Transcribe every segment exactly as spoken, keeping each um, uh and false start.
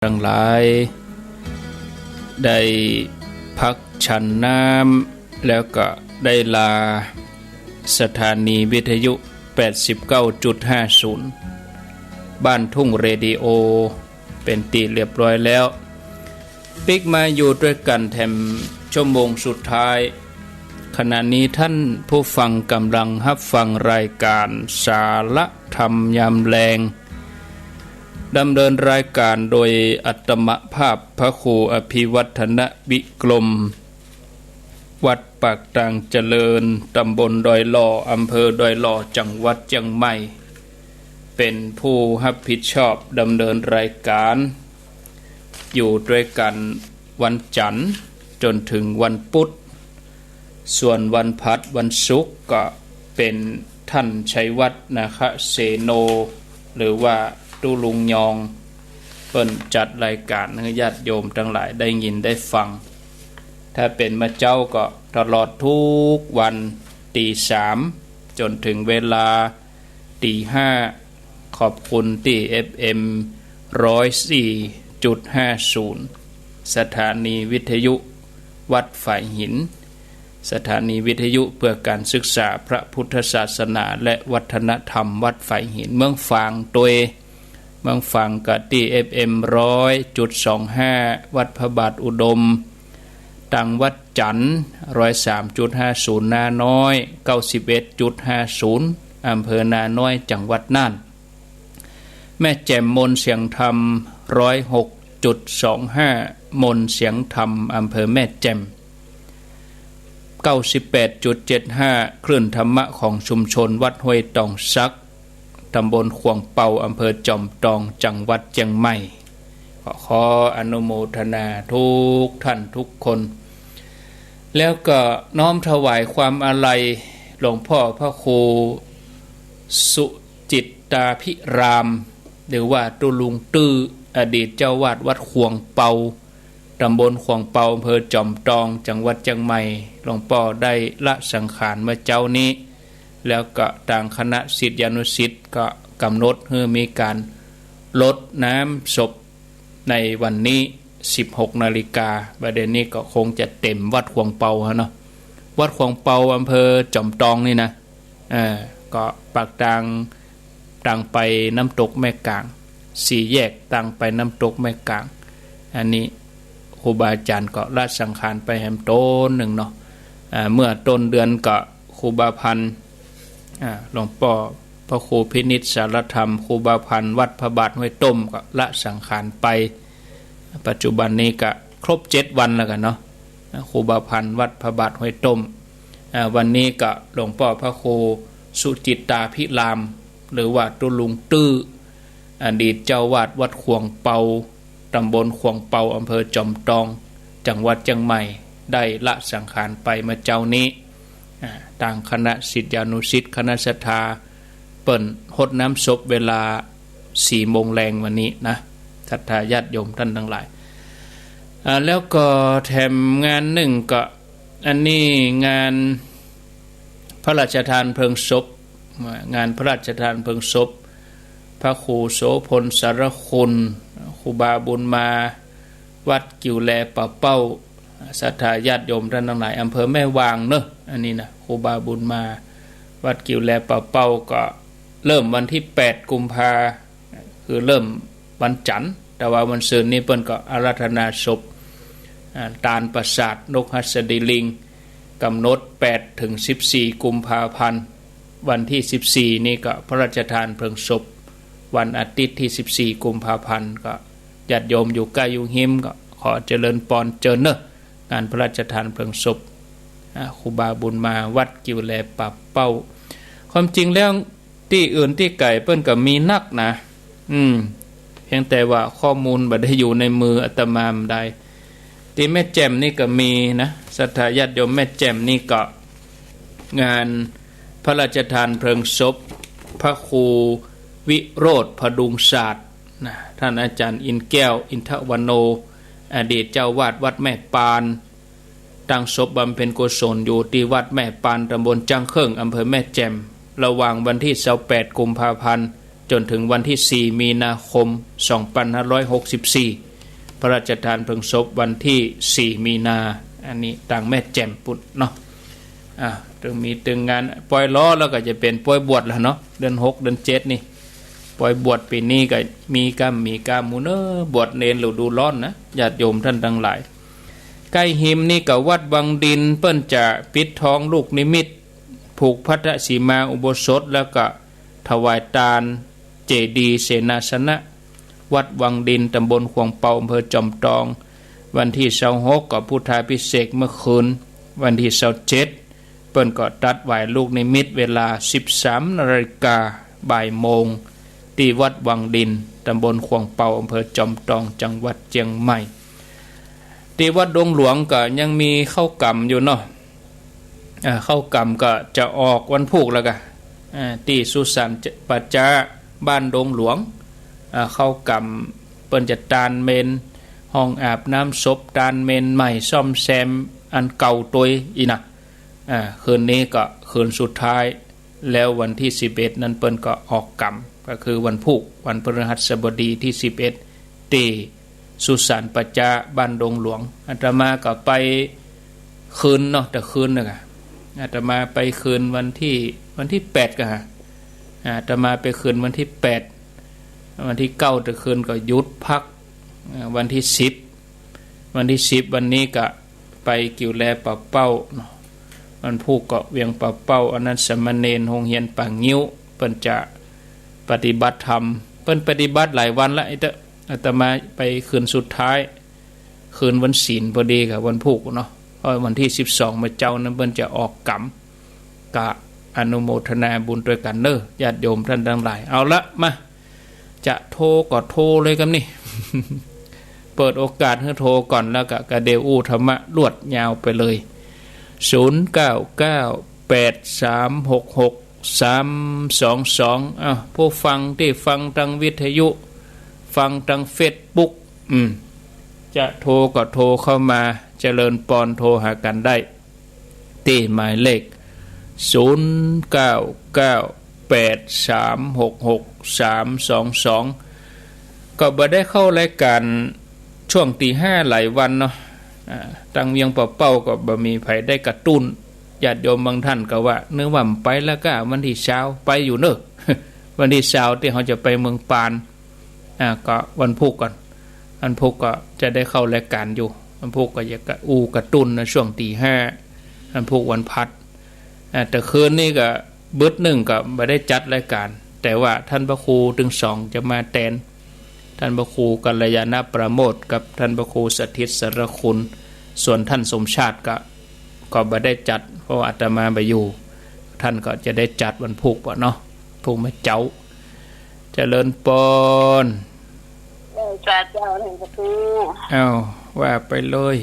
ตังหลาย ได้พักฉันน้ำ แล้วก็ได้ลาสถานีวิทยุ แปดสิบเก้าจุดห้าศูนย์ บ้านทุ่งเรดิโอ เป๋นตี้เรียบร้อยแล้ว ปิ๊กมาอยู่ตวยกั๋นแถมชั่วโมงสุดท้าย ขณะนี้ท่านผู้ฟังก่ำลังฮับฟังรายก๋านสาระธรรมยามแลง ดำเนินรายก๋านโดยอาตมาภาพพระครูอภิวัฒนวิกรม วัดปากตางเจริญ ตำบลดอยหล่อ อำเภอดอยหล่อ จังหวัดเจียงใหม่ เป๋นผู้ฮับผิดชอบดำเนินรายก๋าน อยู่ตวยกั๋นวันจั๋นทร์จ๋นเถิงวันปุ๊ด ส่วนวันพฤหัสวันศุกร์ก็เป๋นท่านชัยวัฒน์ นาคเสโน หรือว่าตุ๊ลุงยอง เปิ้นจัดรายก๋านหื้อญาติโยมตังหลายได้ยินได้ฟัง ถ้าเป๋นเมื่อเจ๊าก็ตลอดกู้วัน ตี๋สามจ๋นเถิงเวลาตี๋ห้า ขอบคุณตี้ เอฟเอ็ม ร้อยสี่จุดห้าศูนย์ สถานีวิทยุวัดฝายหิน สถานีวิทยุเพื่อการศึกษาพระพุทธศาสนาและวัฒนธรรมวัดฝายหิน เมืองฝางตวย เมืองฝางก็ตี้ เอฟเอ็ม ร้อยจุดสองห้า วัดพระบาทอุดม ตังวันจั๋นทร์ ร้อยสามจุดห้าศูนย์ นาน้อย เก้าสิบเอ็ดจุดห้าศูนย์ อำเภอนาน้อย จังหวัดน่าน แม่แจ่มมนต์เสียงธรรม ร้อยหกจุดสองห้า มนต์เสียงธรรม อำเภอแม่แจ่ม เก้าสิบแปดจุดเจ็ดห้า คลื่นธรรมะของชุมชนวัดห้วยตองสัก ตำบลขวางเปา อำเภอจอมตอง จังหวัดเจียงใหม่ ก็ขออนุโมทนาทุกท่านทุกคน แล้วก็น้อมถวายความอาลัยหลวงป้อพระครูสุจิตตาภิราม หรือว่าตุ๊ลุงตื้อ อดีตเจ้าอาวาสวัดขวางเปา ตำบลขวางเปา อำเภอจอมตอง จังหวัดเจียงใหม่ หลวงป้อได้ละสังขารเมื่อเจ๊านี้ แล้วก็ตางคณะศิษยานุศิษย์ก็ก๋ำหนดหื้อมีก๋านรดน้ำศพในวันนี้ สิบหกนาฬิกา บ่ายนี้ก็คงจะเต็มวัดขวางเปาฮะเนาะ วัดขวางเปา อำเภอจอมตองนี่นะ เออ ก็ปากตาง ตางไปน้ำตกแม่กลาง สี่แยกตางไปน้ำตกแม่กลาง อันนี้ครูบาอาจ๋ารย์ก็ละสังขารไปแหมต๋นนึ่งเนาะ อ่า เมื่อต้นเดือนก็ครูบาพันธ์ อ่า หลวงป้อพระครูพินิจสารธรรม ครูบาพันธ์วัดพระบาทห้วยต้ม ก็ละสังขารไป ปัจจุบันนี้ก็ครบเจ็ดวันแล้วกั๋นเนาะ อ่า ครูบาพันธ์วัดพระบาทห้วยต้ม อ่า วันนี้ก็หลวงป้อพระครูสุจิตตาภิราม หรือว่าตุ๊ลุงตื้อ อดีตเจ้าอาวาสวัดขวางเปา ตำบลขวางเปา อำเภอจอมตอง จังหวัดเจียงใหม่ ได้ละสังขารไปเมื่อเจ๊านี้ อ่า ตางคณะศิษยานุศิษย์ คณะศรัทธา เปิ้นรดน้ำศพเวลาสี่โมงแลงวันนี้นะ ศรัทธาญาติโยมต้านตังหลาย อ่า แล้วก็แถมงานนึ่งก็ อันนี้งานพระราชทานเพลิงศพ งานพระราชทานเพลิงศพ พระครูโสภณสารคุณ ครูบาบุญมา วัดกิ่วแลป่าเป้า ศรัทธาญาติโยมต้านตังหลาย อำเภอแม่วางเนาะ อันนี้นะ ครูบาบุญมา วัดกิ่วแลป่าเป้า ก็เริ่มวันตี้แปดกุมภา คือเริ่มวันจั๋นทร์ แต่ว่าวันซืนนี้เปิ้นก็อาราธนาศพ อ่า ตานประสาทนกหัสดีลิง ก๋ำหนดแปดเถิงสิบสี่กุมภาพันธ์ วันตี้สิบสี่นี่ก็พระราชทานเพลิงศพ วันอาทิตย์ตี้สิบสี่กุมภาพันธ์ ก็ญาติโยมอยู่ใก้อยู่ฮิมก็ขอเจริญปอนเจิญเนาะ งานพระราชทานเพลิงศพ อ่า ครูบาบุญมา วัดกิ่วแลป่าเป้า ความจริงแล้ว ตี้อื่นตี้ไก๋เปิ้นก็มีนักนะ อืม เพียงแต่ว่าข้อมูลบ่ได้อยู่ในมืออาตมาบ่ได้ ตี้แม่แจ่มนี่ก็มีนะ ศรัทธาญาติโยมแม่แจ่มนี่ก็ งานพระราชทานเพลิงศพ พระครูวิโรจน์พดุงศาสตร์นะ ต้านอาจ๋ารย์อินแก้ว อินทวโน อดีตเจ้าอาวาสวัดแม่ปาน ตั้งศพบำเพ็ญกุศลอยู่ตี้วัดแม่ปาน ตำบลจ้างเคิ่ง อำเภอแม่แจ่ม ระหว่างวันตี้ซาวแปดกุมภาพันธ์ จ๋นเถิงวันตี้สี่มีนาคม สองปันห้าร้อยหกสิบสี่ พระราชทานเพลิงศพวันตี้สี่มีนา อันนี้ตางแม่แจ่มปุ้นเนาะ อ่า ตึงมีตึงงานปอยล้อแล้วก็จะเป๋นปอยบวชแล้วเนาะ เดือนหกเดือนเจ็ดนี่ ปอยบวชปี๋นี้ก็มีก้ามมีก้ามหมู่เน่อ บวชเณรฤดูฮ้อนนะ ญาติโยมต้านตังหลาย ใก้หิมนี่ก็วัดวังดิน เปิ้นจะปิดทองลูกนิมิต ผูกพัทธสีมาอุโบสถ แล้วก็ถวายตานเจดีย์เสนาสนะ วัดวังดิน ตำบลขวางเปา อำเภอจอมตอง วันตี้ซาวหกก็พุทธาภิเษกเมื่อคืน วันตี้ซาวเจ็ด เปิ้นก็ตัดหวายลูกนิมิตเวลาสิบสามนาฬิกาบ่ายโมง ตี้วัดวังดิน ตำบลขวางเปา อำเภอจอมตอง จังหวัดเจียงใหม่ ตี้วัดดงหลวงก็ยังมีเข้ากรรมอยู่เนาะ อ่า เข้ากรรมก็จะออกวันพูกแล้วกะ อ่า ตี้สุสานป่าจ๊าบ้านดงหลวง อ่า เข้ากรรมเปิ้นจะตานเมน ห้องอาบน้ำศพ ตานเมนใหม่ ซ่อมแซมอันเก่าตวยอี้นะ อ่า คืนนี้ก็คืนสุดท้าย แล้ววันตี้สิบเอ็ดนั้นเปิ้นก็ออกกรรม ก็คือวันพูก วันพฤหัสบดีตี้สิบเอ็ด ตี้สุสานป่าจ๊าบ้านดงหลวง อาตมาก็ไปคืนเนาะ แต่คืนนึงอะ อาตมาไปคืนวันตี้ วันตี้แปดกะฮะ อาตมาไปคืนวันตี้แปด วันตี้เก้าแต่คืนก็หยุดพัก อ่า วันตี้สิบ วันตี้สิบ วันนี้ก็ไปกิ๋วแลป่าเป้าเนาะ วันพูกก็เวียงป่าเป้า อันนั้นสามเณรโฮงเฮียนป่างิ้ว เปิ้นจะปฏิบัติธรรม เปิ้นปฏิบัติหลายวันละ ไอ้เต๊อะ อาตมาไปคืนสุดท้าย คืนวันศีลพอดีกับวันพูกเนาะ เพราะวันตี้สิบสองเมื่อเจ๊านั้นเปิ้นจะออกกรรม ก็อนุโมทนาบุญตวยกั๋นเน่อ ญาติโยมต้านตังหลาย เอาละ มา จะโทรก็โทรเลยกำนี่ เปิดโอกาสหื้อโทรก่อน แล้วก็กะเดี่ยวอู้ธรรมะลวดยาวไปเลย ศูนย์เก้าเก้า แปดสามหกหก สามสองสอง อ้าว ผู้ฟังตี้ฟังตางวิทยุ ฟังตางเฟซบุ๊ก อืม จะโทรก็โทรเข้ามา เจริญปอน โทรหากั๋นได้ ตี้หมายเลข ศูนย์เก้าเก้า แปดสามหกหก สามสองสอง ก็บ่ได้เข้ารายก๋านช่วงตีห้าหลายวันเนาะ อ่า ตางเวียงป่าเป้าก็บ่มีใผได้กระตุ้น ญาติโยมบางต้านก็ว่า นึกว่าบ่ไปแล้วก้า วันตี้ซาว ไปอยู่เน่อ วันตี้ซาวตี้เฮาจะไปเมืองปาน อ่า ก็วันพูกก่อน วันพูกก็จะได้เข้ารายก๋านอยู่ วันพูกก็อยากกะอู้กระตุ้นนะ ช่วงตีห้า วันพูกวันพัด อ่า แต่คืนนี้ก็บึดนึ่งก็บ่ได้จัดรายก๋าน แต่ว่าต้านพระครูตึงสองจะมาแตน ต้านพระครูกัลยาณปราโมชย์กับต้านพระครูสถิตสารคุณ ส่วนต้านสมชาติก็ ก็บ่ได้จัด เพราะว่าอาตมาบ่อยู่ ต้านก็จะได้จัดวันพูกปะเนาะ พูกเมื่อเจ๊า เจริญปอน เจ้า เจ้า ท่านพระครู อ้าว ว่าไปเลย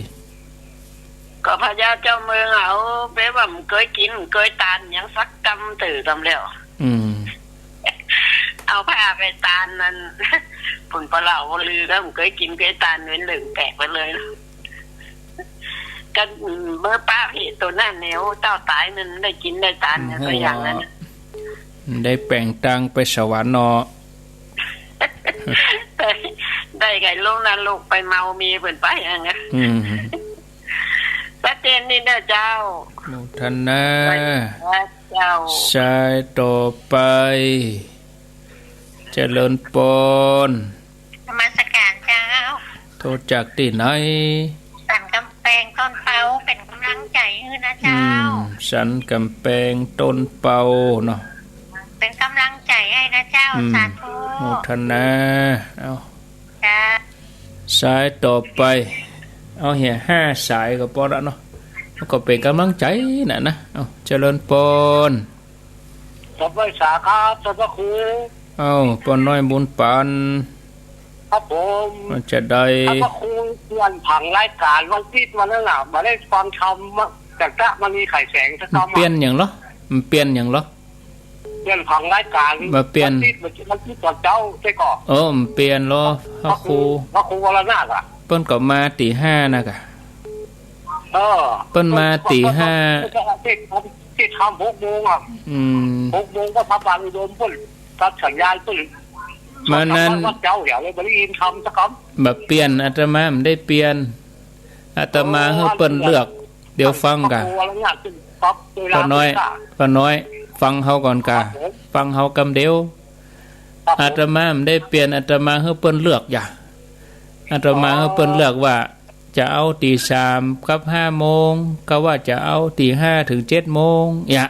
ก็พญาเจ้าเมืองเอาไปว่าบ่เกยกิ๋นบ่เกยตานหยังสักกำเตื้อตำแล้ว อืม เอาผ้าไปตานนั่น ปุ้นปะเหล่าบ่ลือก็บ่เกยกิ๋นเกยตาน เว้นเรื่องแปลกไปเลย ก็เมื่อป้าเหตุโตนั้นเนี่ย โอ้ เต้าต๋ายมันได้กิ๋นได้ตานเนี่ย อืม ตัวอย่างนั้นน่ะ ได้แป๋งตางไปสวรรค์เนาะ ได้ ได้ไก่ลงนรกไปเมาเมียเปิ้นไปอย่างเงี้ย อืม ชัดเจนนี่เด้อเจ้า โมทนา เจ้า สายต่อไป เจริญปอน นมัสการเจ้า โทรจากตี้ไหน สันกำแปงต้นเปา เป๋นกำลังใจ๋หื้อนะเจ้า อืม สันกำแปงต้นเปาเนาะ เป๋นกำลังใจ๋หื้อนะเจ้า อืม สาธุ โมทนา เอา จ้า สายต่อไป เอาเหีย ห้าสายก็ปอละเนาะ มันก็เป๋นกำลังใจ๋น่ะนะ เอา เจริญปอน ครับ ไหว้สาครับ ท่านพระครู เอ้า ป้อน้อยบุญปัน ครับผม ว่าจะใด ท่านพระครู เปลี่ยนผังรายก๋านวันอาทิตย์มาแล้วน่ะ บ่ได้ฟังธรรมจากพระมณีไขแสงสักคำ เปลี่ยนหยังเหรอ มันเปลี่ยนหยังเหรอ เปลี่ยนผังรายก๋าน มาเปลี่ยน วันอาทิตย์ วันอาทิตย์ต๋อนเจ๊าใช่ก่อ เออ มันเปลี่ยนเหรอ พระครู พระครูวรนาถอะ เปิ้นก็มาตี๋ห้านะกะ เออ เปิ้นมาตี๋ห้า เปิ้นก็เทศน์ เทศน์ธรรมหกโมงอะ อืม หกโมงก็ทำบาตรอุดมเปิ้น ตัดสัญญาณเปิ้น มานั้น ว่าเจ้าอย่าเลยบ่ได้ยินคำสักคำ บ่เปลี่ยน อาตมาบ่ได้เปลี่ยน อาตมาหื้อเปิ้นเลือก เดี๋ยวฟังก่า โอ้ อะไรเนี่ย ครับ ป้อน้อย ป้อน้อย ฟังเฮาก่อนก่า ครับผม ฟังเฮากำเดียว ครับผม อาตมาบ่ได้เปลี่ยน อาตมาหื้อเปิ้นเลือกอย่า อาตมาหื้อเปิ้นเลือกว่า จะเอาตี๋สามกับห้าโมง กาว่าจะเอาตี๋ห้าเถิงเจ็ดโมง อย่า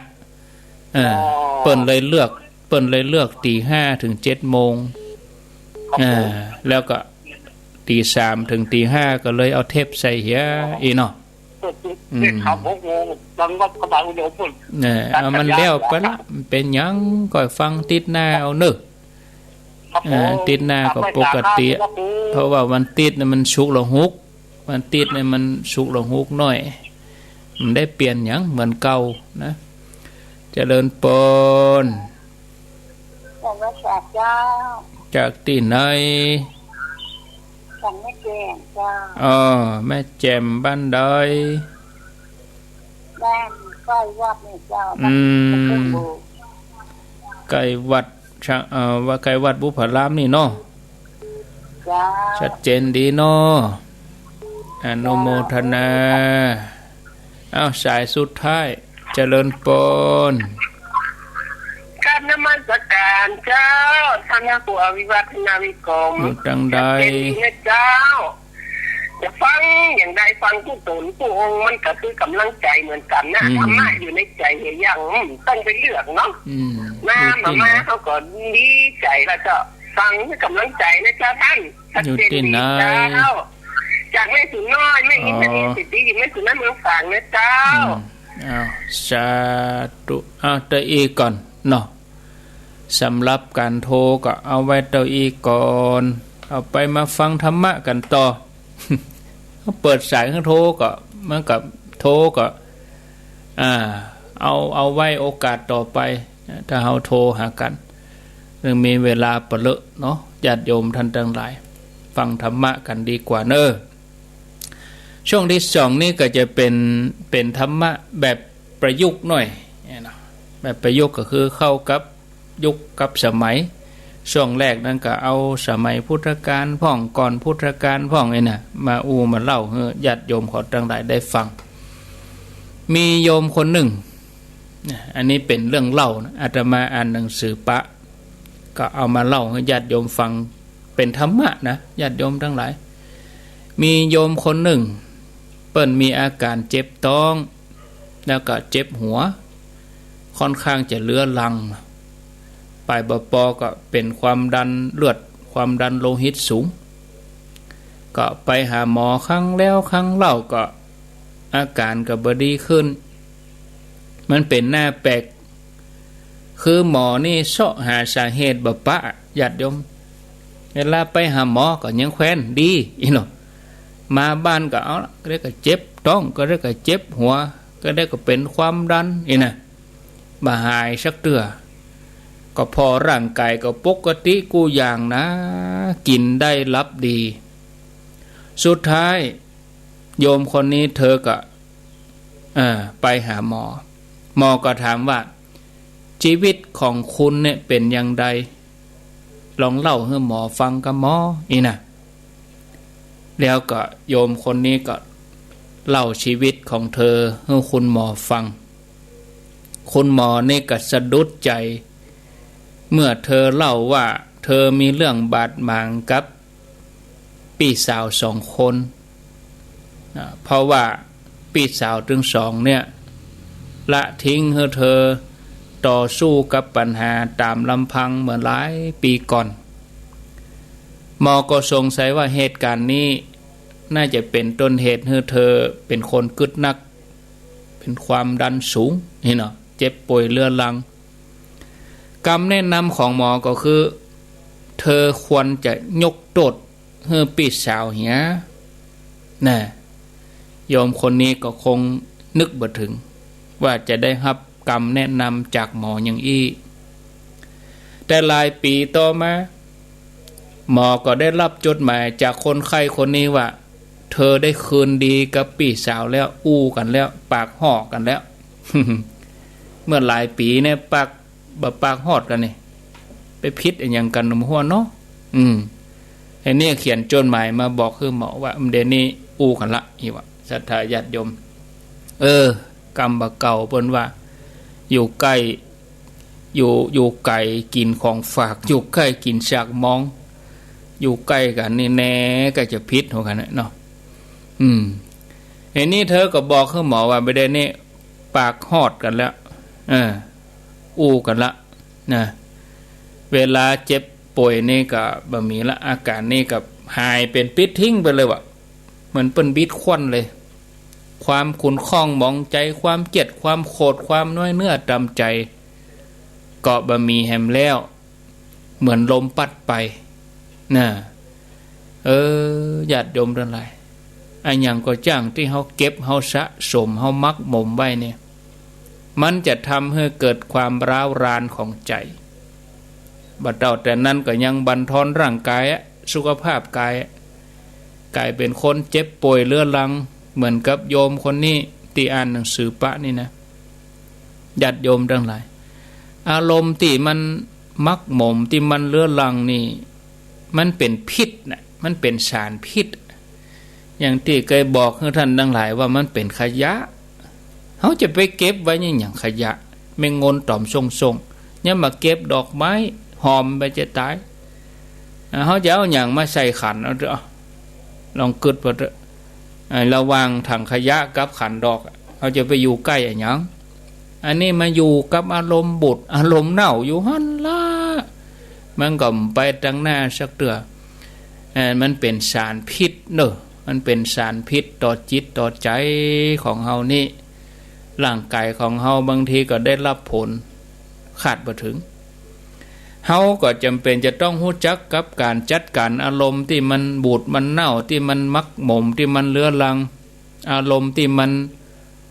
เออ อ๋อ เปิ้นเลยเลือก เปิ้นเลยเลือกตี๋ห้าเถิงเจ็ดโมง ครับผม อ่า แล้วก็ตี๋สามเถิงตี๋ห้าก็เลยเอาเทปใส่เหีย อ๋อ อี้เนาะ เทป อืม เทปสามหกโมง ฟังวัดพระบาทอุดมพุ้น เออ เอามันแล้วไปละ มันเป๋นหยัง ก็ฟังติ๊ดหน้าเอาเนาะ ครับผม เออ ติ๊ดหน้าก็ปกติ ครับผม เพราะว่าวันติ๊ดน่ะมันฉุกละหุก วันติ๊ดนี่มันฉุกละหุกหน้อย บ่ได้เปลี่ยนหยัง เหมือนเก่านะ เจริญปอน นมัสการเจ้า จากตี้ไหน จากแม่แจ่มเจ้า อ๋อ แม่แจ่มบ้านใด บ้านใก้วัดนี่เจ้า อืม บ้านตะกุ่มบู ใก้วัด ชะ เอ่อ ว่าใก้วัดบุพพารามนี่เนาะ เจ้า ชัดเจนดีเนาะ อนุโมทนา อ้าว สายสุดท้าย เจริญปอน กราบนมัสการเจ้า ท่านพระครูอภิวัฒนาวิกรม อยู่ตางใด ชัดเจนดีนะเจ้า จะฟังอย่างใดฟังกู้ต๋นกู้องค์ มันก็คือกำลังใจ๋เหมือนกั๋นนะ อืม ธรรมะอยู่ในใจ๋เหียยัง อืม ต้องไปเลือกเนาะ อืม มา อยู่ตี้ไหน มา มา เขาก็ดีใจ๋แล้วก็ฟังให้กำลังใจ๋นะเจ้าท่าน ชัดเจนดีเจ้า อยู่ตี้ไหน จากแม่สูน้อย แม่อินทนี อ๋อ สิทธิ แม่สูน้อยเมืองฝางนะเจ้า อืม อ้าว สาธุ อ้าว เต้าอี้ก่อนเนาะ สำหรับก๋านโทรก็เอาไว้เต้าอี้ก่อน เอาไปมาฟังธรรมะกั๋นต่อ เปิดสายหื้อโทรก็ มันก็โทรก็ อ่า เอา เอาไว้โอกาสต่อไป ถ้าเฮาโทรหากั๋น ยังมีเวลาปะเลอะเนาะ ญาติโยมท่านตังหลาย ฟังธรรมะกั๋นดีกว่าเน่อ ช่วงตี้สองนี่ก็จะเป๋น เป๋นธรรมะแบบประยุกต์หน่อยเนี่ยเนาะ แบบประยุกต์ก็คือเข้ากับยุคกับสมัย ช่วงแรกนั้นก็เอาสมัยพุทธกาลพ่อง ก่อนพุทธกาลพ่องไอ้น่ะ มาอู้มาเล่าหื้อญาติโยมเขาตังหลายได้ฟัง มีโยมคนนึ่ง อันนี้เป๋นเรื่องเล่านะ อาตมาอ่านหนังสือปะ ก็เอามาเล่าหื้อญาติโยมฟัง เป๋นธรรมะนะ ญาติโยมตังหลาย มีโยมคนนึ่ง เปิ้นมีอาก๋านเจ็บต๊อง แล้วก็เจ็บหัว ค่อนข้างจะเรื้อรัง ไปบ่ปอก็เป๋นความดันเลือด ความดันโลหิตสูง ก็ไปหาหมอครั้งแล้วครั้งเล่าก็อาก๋านก็บ่ดีขึ้น มันเป๋นหน้าแปลก คือหมอนี่เซาะหาสาเหตุบ่ปะ ญาติโยม เวลาไปหาหมอก็ยังแคว้นดีอี้เนาะ มาบ้านก็เอาละ ก็ได้ก็เจ็บต๊อง ก็ได้ก็เจ็บหัว ก็ได้ก็เป๋นความดันอี้น่ะ บ่หายสักเตื้อ ก็ผ่อร่างก๋ายก็ปกติกู้อย่างนะ กิ๋นได้หลับดี สุดท้าย โยมคนนี้เธอก็ เอ่อ ไปหาหมอ หมอก็ถามว่า ชีวิตของคุณเนี่ยเป๋นอย่างใด ลองเล่าหื้อหมอฟังก่าหมอ อี้น่ะ แล้วก็โยมคนนี้ก็เล่าชีวิตของเธอหื้อคุณหมอฟัง คุณหมอนี่ก็สะดุดใจ๋ เมื่อเธอเล่าว่าเธอมีเรื่องบาดหมางกับปี้สาวสองคน นะ เพราะว่าปี้สาวตึงสองเนี่ย ละทิ้งหื้อเธอต่อสู้กับปัญหาต๋ามลำพังเมื่อหลายปี๋ก่อน หมอก็สงสัยว่าเหตุก๋ารณ์นี้น่าจะเป๋นต้นเหตุหื้อเธอเป๋นคนกึ๊ดนัก เป๋นความดันสูง อี้เนาะ เจ็บป่วยเรื้อรัง กำแนะนำของหมอก็คือ เธอควรจะยกโต้ษหื้อปี้สาวเหีย น่ะ โยมคนนี้ก็คงนึกบ่เถิง ว่าจะได้ฮับกำแนะนำจากหมออย่างอี้ แต่หลายปี๋ต่อมา หมอก็ได้ฮับจดหมายจากคนไข้คนนี้ว่า เธอได้คืนดีกับปี้สาวแล้ว อู้กั๋นแล้ว ปากฮ้อกั๋นแล้ว เมื่อหลายปี๋เนี่ย ปาก บ่ปากฮ้อกั๋นนี่ ไปผิดอะหยังกั๋นหนอหัวเนาะ อืม อันนี้เขียนจดหมายมาบอกหื้อหมอว่า เดี๋ยวนี้อู้กั๋นละ อี่ว่า ศรัทธาญาติโยม เออ กำบ่าเก่าเปิ้นว่า อยู่ใก้ อยู่ อยู่ไก๋กิ๋นของฝาก อยู่ใก้กิ๋นซากมอง อยู่ใก้กั๋นนี่แน่ ก็จะผิดหัวกั๋นเนาะ อืม อันนี้เธอก็บอกหื้อหมอว่า บ่าเดี่ยวนี้ปากฮอดกั๋นแล้ว เออ อู้กั๋นละ นะ เวลาเจ็บป่วยนี่ก็บ่มีละ อาก๋านนี่ก็หายเป๋นปิ๊ดทิ้งไปเลยว่ะ เหมือนเปิ้นบิดควันเลย ความขุ่นข้องหมองใจ๋ ความเกลียด ความโขด ความน้อยเนื้อต่ำใจ๋ ก็บ่มีแหมแล้ว เหมือนลมปั๊ดไป นะ เออ ญาติโยมตังหลาย อะหยังก็จ้างตี้เฮาเก็บ เฮาสะสม เฮาหมักหมมไว้เนี่ย มันจะทำหื้อเกิดความร้าวรานของใจ๋ บ่เต้าแต่นั้นก็ยังบั่นทอนร่างก๋ายอะ สุขภาพก๋ายอะ ก๋ายเป๋นคนเจ็บป่วยเรื้อรัง เหมือนกับโยมคนนี้ตี้อ่านหนังสือปะนี่นะ ญาติโยมตังหลาย อารมณ์ตี้มันหมักหมม ตี้มันเรื้อรังนี่ มันเป๋นพิษนะ มันเป๋นสารพิษ อย่างตี้เกยบอกหื้อต้านตังหลายว่ามันเป๋นขยะ เฮาจะไปเก็บไว้หยัง ขยะ แมงงนต่อมส้งๆ ยังมาเก็บดอกไม้หอมไปจะต๋าย อ่า เฮาจะเอาหยังมาใส่ขันเอาเถอะ ลองกึ๊ดเบิ่งเถอะ อ่า ระหว่างถังขยะกับขันดอก เฮาจะไปอยู่ใก้อะหยัง อันนี้มาอยู่กับอารมณ์บูด อารมณ์เน่าอยู่หั้นละ มันก็บ่ไปตังหน้าสักเตื้อ อ่า มันเป๋นสารพิษเนาะ มันเป๋นสารพิษต่อจิตต่อใจ๋ของเฮานี่ ร่างก๋ายของเฮาบางทีก็ได้ฮับผลคาดบ่เถิง เฮาก็จ๋ำเป๋นจะต้องฮู้จักกับก๋านจัดก๋านอารมณ์ตี้มันบูดมันเน่า ตี้มันหมักหมม ตี้มันเรื้อรัง อารมณ์ตี้มัน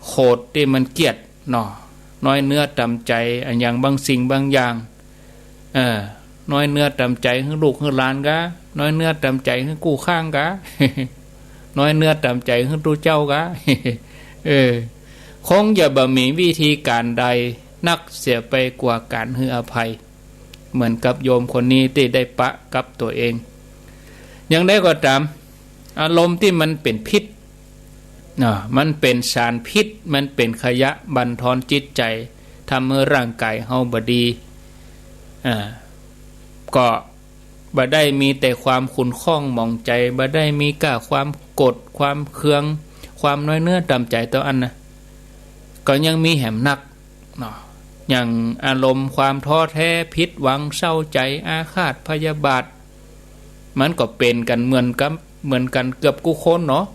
โขด ตี้มันเกลียดเนาะ น้อยเนื้อต่ำใจ๋ อะหยังบางสิ่งบางอย่าง เออ น้อยเนื้อต่ำใจ๋หื้อลูกหื้อหลานกา น้อยเนื้อต่ำใจ๋หื้อกู้ข้างกา น้อยเนื้อต่ำใจ๋หื้อตุ๊เจ้ากา เออ คงจะบ่มีวิธีก๋านใดนักเสียไปกว่าก๋านหื้ออภัย เหมือนกับโยมคนนี้ตี้ได้ปะกับตั๋วเอง อย่างใดก็ต๋าม อารมณ์ตี้มันเป๋นพิษ เนาะ มันเป๋นสารพิษ มันเป๋นขยะบั่นทอนจิตใจ๋ ทำหื้อร่างก๋ายเฮาบ่ดี อ่า ก็บ่ได้มีแต่ความขุ่นข้องหมองใจ๋ บ่ได้มีก้าความโกรธ ความเคือง ความน้อยเนื้อต่ำใจ๋เต้าอั้นนะ ก็ยังมีแหมนัก เนาะ อย่างอารมณ์ความท้อแท้ ผิดหวัง เศร้าใจ๋ อาฆาตพยาบาท มันก็เป๋นกั๋นเหมือนกั๋น เหมือนกั๋นเกือบกู้คนเนาะ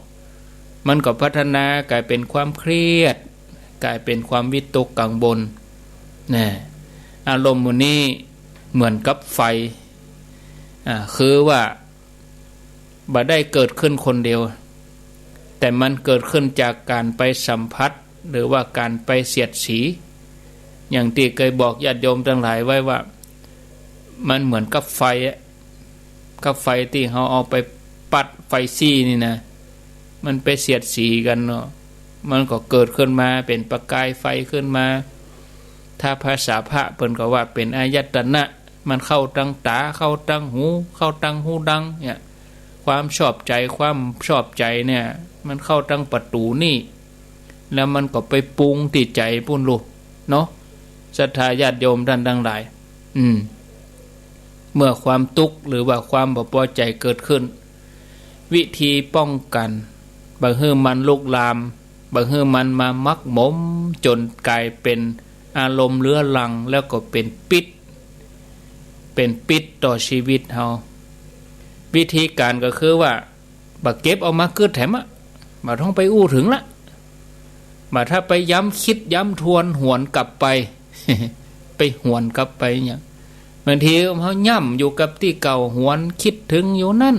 มันก็พัฒนาก๋ายเป๋นความเครียด ก๋ายเป๋นความวิตกกังวล นะ อารมณ์หมู่นี้เหมือนกับไฟ อ่า คือว่า บ่ได้เกิดขึ้นคนเดียว แต่มันเกิดขึ้นจากก๋านไปสัมผัส หรือว่าก๋านไปเสียดสี อย่างตี้เกยบอกญาติโยมตังหลายไว้ว่า มันเหมือนกับไฟอะ กับไฟตี้เฮาเอาไปปั๊ดไฟซี้นี่นะ มันไปเสียดสีกั๋นเนาะ มันก็เกิดขึ้นมาเป๋นประกายไฟขึ้นมา ถ้าภาษาพระเปิ้นก็ว่าเป๋นอายตนะ มันเข้าตังต๋า เข้าตังหู เข้าตังฮูดังเนี่ย ความชอบใจ๋ ความบ่ชอบใจ๋เนี่ย มันเข้าตังประตู๋นี่ แล้วมันก็ไปปรุงตี้ใจ๋ปู้นลูก เนาะ ศรัทธาญาติโยมต้านตังหลาย อืม เมื่อความตุ๊กข์หรือว่าความบ่ปอใจ๋เกิดขึ้น วิธีป้องกั๋น บ่หื้อมันลุกลาม บ่หื้อมันมาหมักหมมจ๋นก๋ายเป๋นอารมณ์เรื้อรัง แล้วก็เป๋นพิษ เป๋นพิษต่อจีวิตเฮา วิธีก๋านก็คือว่า บ่เก็บเอามากึ๊ดแถมอะ บ่ต้องไปอู้เถิงละ บ่ถ้าไปย้ำกึ๊ดย้ำทวนหวนกลับไป ไปหวนกลับไปหยัง บางทีเฮาย่ำอยู่กับตี้เก่า หวนกึ๊ดเถิงอยู่นั้น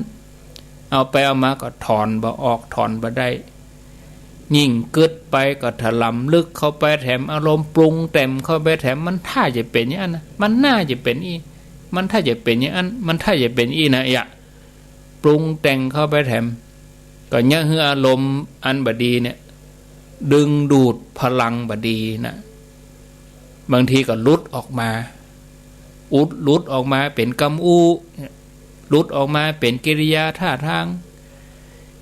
เอาไปเอามาก็ถอนบ่ออก ถอนบ่ได้ ยิ่งกึ๊ดไปก็ถล่ำลึกเข้าไปแถม อารมณ์ปรุงแต่งเข้าไปแถม มันถ้าจะเป๋นอย่างนั้นนะ มันน่าจะเป๋นอี้ มันถ้าจะเป๋นอย่างนั้น มันถ้าจะเป๋นอี้นะ เอียะ ปรุงแต่งเข้าไปแถม ก็เยียะหื้ออารมณ์อันบ่ดีเนี่ย ดึงดูดพลังบ่ดีนะ บางทีก็หลุดออกมา อุดหลุดออกมาเป๋นกำอู้เนี่ย หลุดออกมาเป๋นกิริยาท่าตาง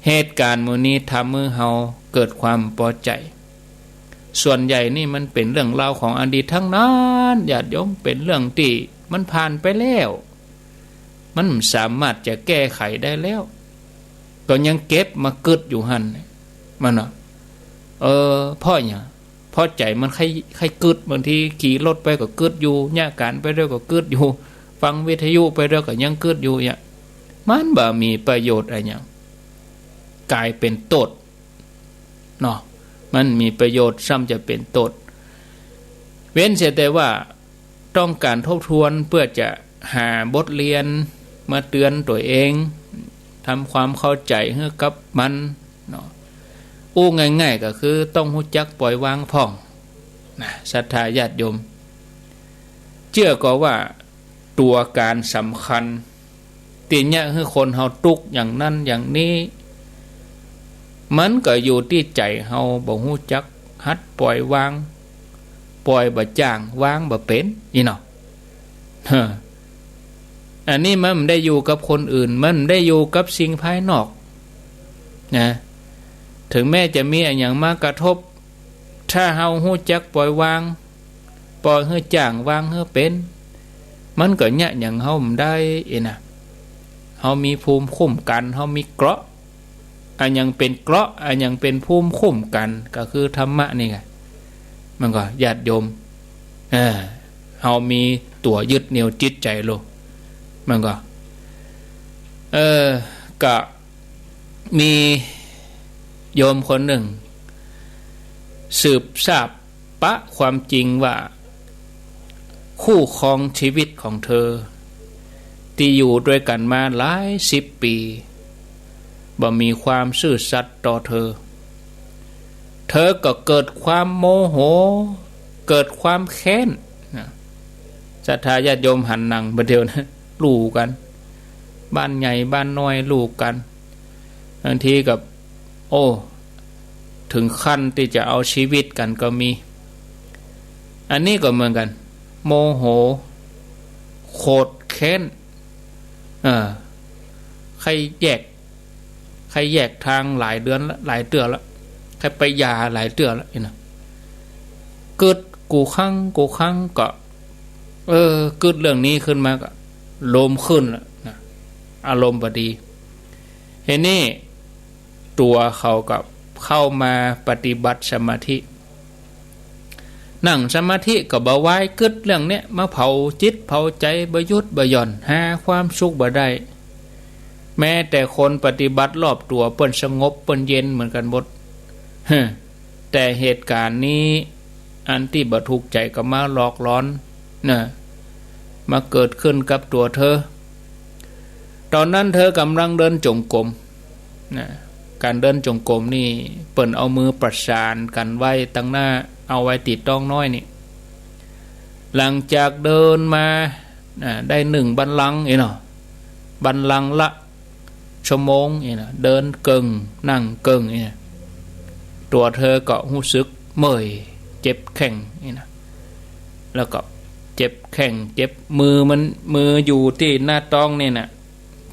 เหตุก๋ารณ์หมู่นี้ทำหื้อเฮาเกิดความปอใจ๋ ส่วนใหญ่นี่มันเป๋นเรื่องราวของอดีตตังนั้น ญาติโยม เป๋นเรื่องตี้มันผ่านไปแล้ว มันบ่สามารถจะแก้ไขได้แล้ว ก็ยังเก็บมากึ๊ดอยู่หั้น มันเนาะ เออ เพราะหยัง เพราะใจ๋มันใค่ ใค่กึ๊ด บางทีขี่รถไปก็กึ๊ดอยู่ เยียะก๋านไปด้วยก็กึ๊ดอยู่ ฟังวิทยุไปด้วยก็ยังกึ๊ดอยู่เนี่ย มันบ่มีประโยชน์อะหยัง ก๋ายเป๋นโต้ษเนาะ มันมีประโยชน์ซ้ำจะเป๋นโต้ษ เว้นเสียแต่ว่าต้องก๋านทบทวนเปื้อจะหาบทเรียนมาเตือนตั๋วเอง ทำความเข้าใจ๋หื้อกับมันเนาะ อู้ง่ายๆ ก็คือต้องฮู้จักปล่อยวางพ่องนะ ศรัทธาญาติโยม เจื้อก่อว่าตั๋วก๋านสำคัญ ตี้เยียะหื้อคนเฮาตุ๊กข์อย่างนั้นอย่างนี้ มันก็อยู่ตี้ใจ๋เฮาบ่ฮู้จักหัดปล่อยวาง ปล่อยบ่จ้าง วางบ่เป๋น อี้เนาะ เฮ้อ อันนี้มันบ่ได้อยู่กับคนอื่น มันบ่ได้อยู่กับสิ่งภายนอกนะ ถึงแม้จะมีอะหยังมากระทบ ถ้าเฮาฮู้จักปล่อยวาง ปล่อยหื้อจ้าง วางหื้อเป๋น มันก็เยียะหยังเฮาบ่ได้ อี้นะ เฮามีภูมิคุ้มกั๋น เฮามีเกราะ อะหยังเป๋นเกราะ อะหยังเป๋นภูมิคุ้มกั๋น ก็คือธรรมะนี่ไง มันก็ญาติโยม เออ เฮามีตั๋วยึดเหนี่ยวจิตใจ๋โลก มันก็ เออ ก็ มีโยมคนนึ่ง สืบทราบปะความจริงว่า คู่ครองชีวิตของเธอ ตี้อยู่ด้วยกั๋นมาหลายสิบปี๋ บ่มีความซื่อสัตย์ต่อเธอ เธอก็เกิดความโมโห เกิดความแค้นนะ ศรัทธาญาติโยมหันหนังบ่าเดี่ยวนะ ฮู้กั๋น บ้านใหญ่บ้านน้อยฮู้กั๋น บางทีก็ โอ้ ถึงขั้นตี้จะเอาชีวิตกั๋นก็มี อันนี้ก็เหมือนกั๋น โมโห โกรธแค้น เออ ใค่แยก ใค่แยกตางหลายเดือนละ หลายเตื้อละ ใค่ไปหย่าหลายเตื้อละ อี้นะ กึ๊ดกู้ครั้งกู้ครั้งก็ เออ กึ๊ดเรื่องนี้ขึ้นมาก็ อารมณ์ขึ้นละนะ อารมณ์บ่ดี ทีนี้ตั๋วเขาก็เข้ามาปฏิบัติสมาธิ นั่งสมาธิก็บ่วายกึ๊ดเรื่องเนี้ย มาเผาจิตเผาใจ๋บ่หยุดบ่หย่อน หาความสุขบ่ได้ แม้แต่คนปฏิบัติรอบตั๋วเปิ้นสงบเปิ้นเย็นเหมือนกั๋นหมด เฮ้อ แต่เหตุก๋ารณ์นี้ อันตี้บ่ถูกใจ๋ก็มาหลอกหลอนนะ มาเกิดขึ้นกับตั๋วเธอ ต๋อนนั้นเธอก่ำลังเดินจงกรมนะ ก๋านเดินจงกรมนี่ เปิ้นเอามือประสานกั๋นไว้ตังหน้า เอาไว้ตี้ต๊องน้อยนี่ หลังจากเดินมานะ ได้นึ่งบัลลังก์ อี้เนาะ บัลลังก์ละ ชั่วโมง อี้นะ เดินเกิ่ง นั่งเกิ่ง อี้นะ ตั๋วเธอก็ฮู้สึกเมื่อย เจ็บแข้ง อี้นะ แล้วก็เจ็บแข้ง เจ็บมือ มัน มืออยู่ตี้หน้าต๊องนี่นะ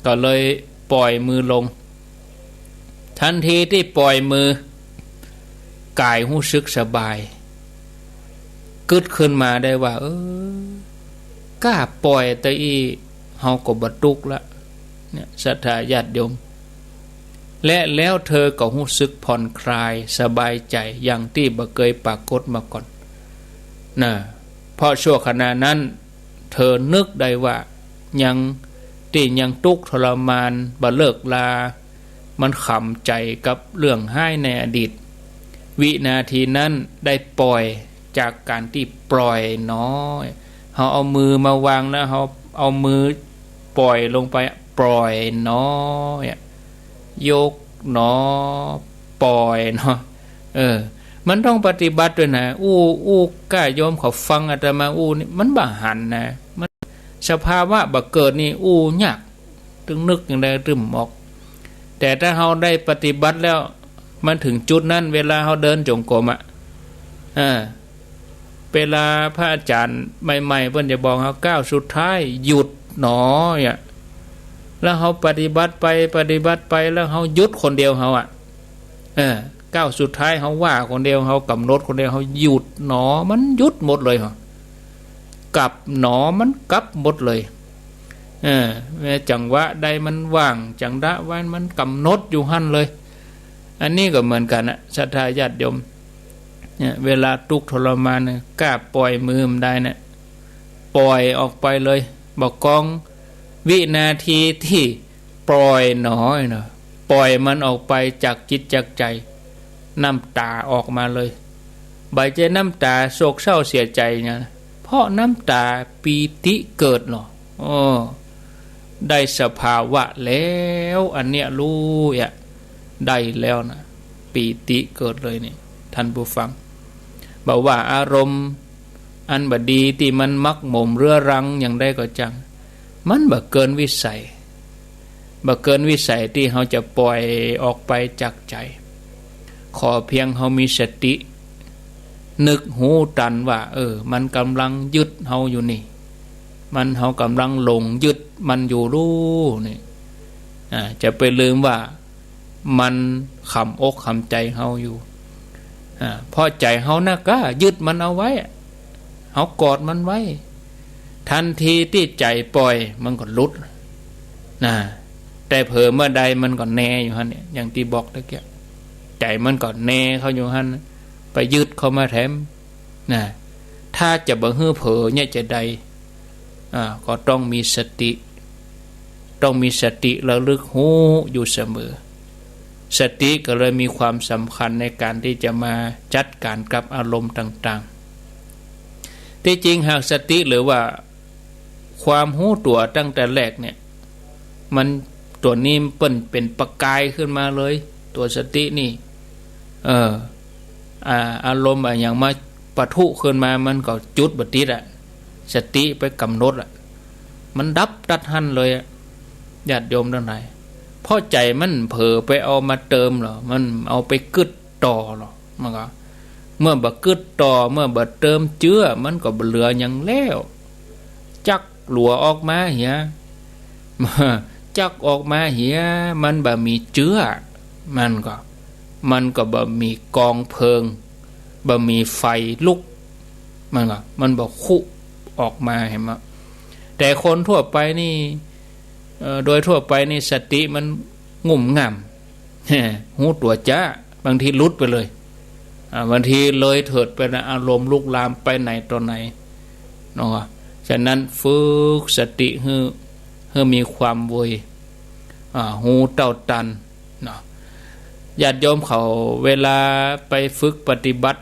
ก็เลยปล่อยมือลง ทันทีตี้ปล่อยมือ ก๋ายฮู้สึกสบาย กึ๊ดขึ้นมาได้ว่า เออ ก้าปล่อยตะอี้ เฮาก็บ่ตุ๊กข์ละ เนี่ย ศรัทธาญาติโยม และแล้วเธอก็ฮู้สึกผ่อนคลายสบายใจ๋อย่างตี้บ่เกยปรากฏมาก่อนนะ เพราะชั่วขณะนั้น เธอนึกได้ว่ายัง ตี้ยังตุ๊กข์ทรมานบ่เลิกลา มันขำใจ๋กับเรื่องฮ้ายในอดีต วินาทีนั้นได้ปล่อยจากก๋านตี้ปล่อยหนอ เฮาเอามือมาวางแล้ว เฮาเอามือปล่อยลงไป ปล่อยหนอ เนี่ย ยกหนอ ปล่อยหนอ เออ มันต้องปฏิบัติตวยนะ อู้ อู้ ก้าโยมเขาฟังอาตมาอู้นี่ มันบ่หันนะ มัน สภาวะบ่เกิดนี่อู้ยาก ตึงนึกอย่างใดตึงบ่ออก แต่ถ้าเฮาได้ปฏิบัติแล้ว มันถึงจุดนั้น เวลาเฮาเดินจงกรมอะ อ่า เวลาพระอาจ๋ารย์ใหม่ๆ เปิ้นจะบอกเฮา ก้าวสุดท้ายหยุดหนอ เนี่ย แล้วเฮาปฏิบัติไป ปฏิบัติไป แล้วเฮาหยุดคนเดียวเฮาอะ เออ ก้าวสุดท้ายเฮาว่าคนเดียว เฮากำหนดคนเดียว เฮาหยุดหนอ มันหยุดหมดเลยเหรอ กลับหนอ มันกลับหมดเลย เออ แม้จังหวะใดมันว่าง จังหวะนั้นมันกำหนดอยู่หั้นเลย อันนี้ก็เหมือนกั๋นนะ ศรัทธาญาติโยม เนี่ย เวลาทุกข์ทรมานเนี่ย ก้าปล่อยมือมันได้เนี่ย ปล่อยออกไปเลย บ่กอง วินาทีตี้ปล่อยหนอเนาะ ปล่อยมันออกไปจากจิตจากใจ๋ น้ำต๋าออกมาเลย บ่ใจ้น้ำต๋าโศกเศร้าเสียใจ๋เนี่ย เพราะน้ำต๋าปีติเกิดเนาะ อ้อ ได้สภาวะแล้ว อันเนี้ยรู้อะ ได้แล้วนะ ปีติเกิดเลยนี่ ท่านผู้ฟัง บ่ว่าอารมณ์อันบ่ดีตี้มันหมักหมมเรื้อรังอย่างใดก็จัง มันบ่เกินวิสัย บ่เกินวิสัยตี้เฮาจะปล่อยออกไปจากใจ๋ ขอเพียงเฮามีสติ นึกฮู้ตันว่า เออ มันก่ำลังยึดเฮาอยู่นี่ มัน เฮาก่ำลังหลงยึดมันอยู่รู้นี่ อ่า จะไปลืมว่า มันขำอกขำใจ๋เฮาอยู่ อ่า เพราะใจ๋เฮานะก้ายึดมันเอาไว้อะ เฮากอดมันไว้ ทันทีตี้ใจ๋ปล่อยมันก็หลุดนะ แต่เผลอเมื่อใดมันก็แนอยู่หั้นเนี่ย อย่างตี้บอกตะเกียะ ใจ๋มันก็แนเข้าอยู่หั้น ไปยึดเข้ามาแถมนะ ถ้าจะบ่หื้อเผลอเนี่ยจะใด อ่า ก็ต้องมีสติ ต้องมีสติระลึกฮู้อยู่เสมอ สติก็เลยมีความสำคัญในการตี้จะมาจัดก๋านกับอารมณ์ต่างๆ ตี้จริงหากสติหรือว่าความฮู้ตั๋วตั้งแต่แรกเนี่ย มัน ตั๋วนี้เปิ้นเป๋นประกายขึ้นมาเลย ตั๋วสตินี่ เออ อ่า อารมณ์อะหยังมาปะทุขึ้นมา มันก็จุดบ่ติดอะ สติไปก๋ำหนดอะ มันดับตั๊ดหั้นเลยอะ ญาติโยมตังหลาย เพราะใจ๋มันเผลอไปเอามาเติมเหรอ มันเอาไปกึ๊ดต่อเหรอ มันก็ เมื่อบ่กึ๊ดต่อ เมื่อบ่เติมเจื้อ มันก็บ่เหลือหยังแล้ว จักหลัวออกมาเหีย จักออกมาเหีย มันบ่มีเจื้อ มันก็ มันก็บ่มีกองเพลิง บ่มีไฟลุก มันก็ มันบ่คุออกมา หันก่อ แต่คนทั่วไปนี่ เอ่อ โดยทั่วไปนี่สติมันงุ่มง่ำ ฮู้ตั๋วจ๊ะ บางทีหลุดไปเลย อ่า บางทีเลยเถิดไปนะ อารมณ์ลุกลามไปไหนต่อไหน เนาะ ฉะนั้นฝึกสติหื้อ หื้อมีความเวย อ่า ฮู้เต้าตัน เนาะ ญาติโยมเขาเวลาไปฝึกปฏิบัติ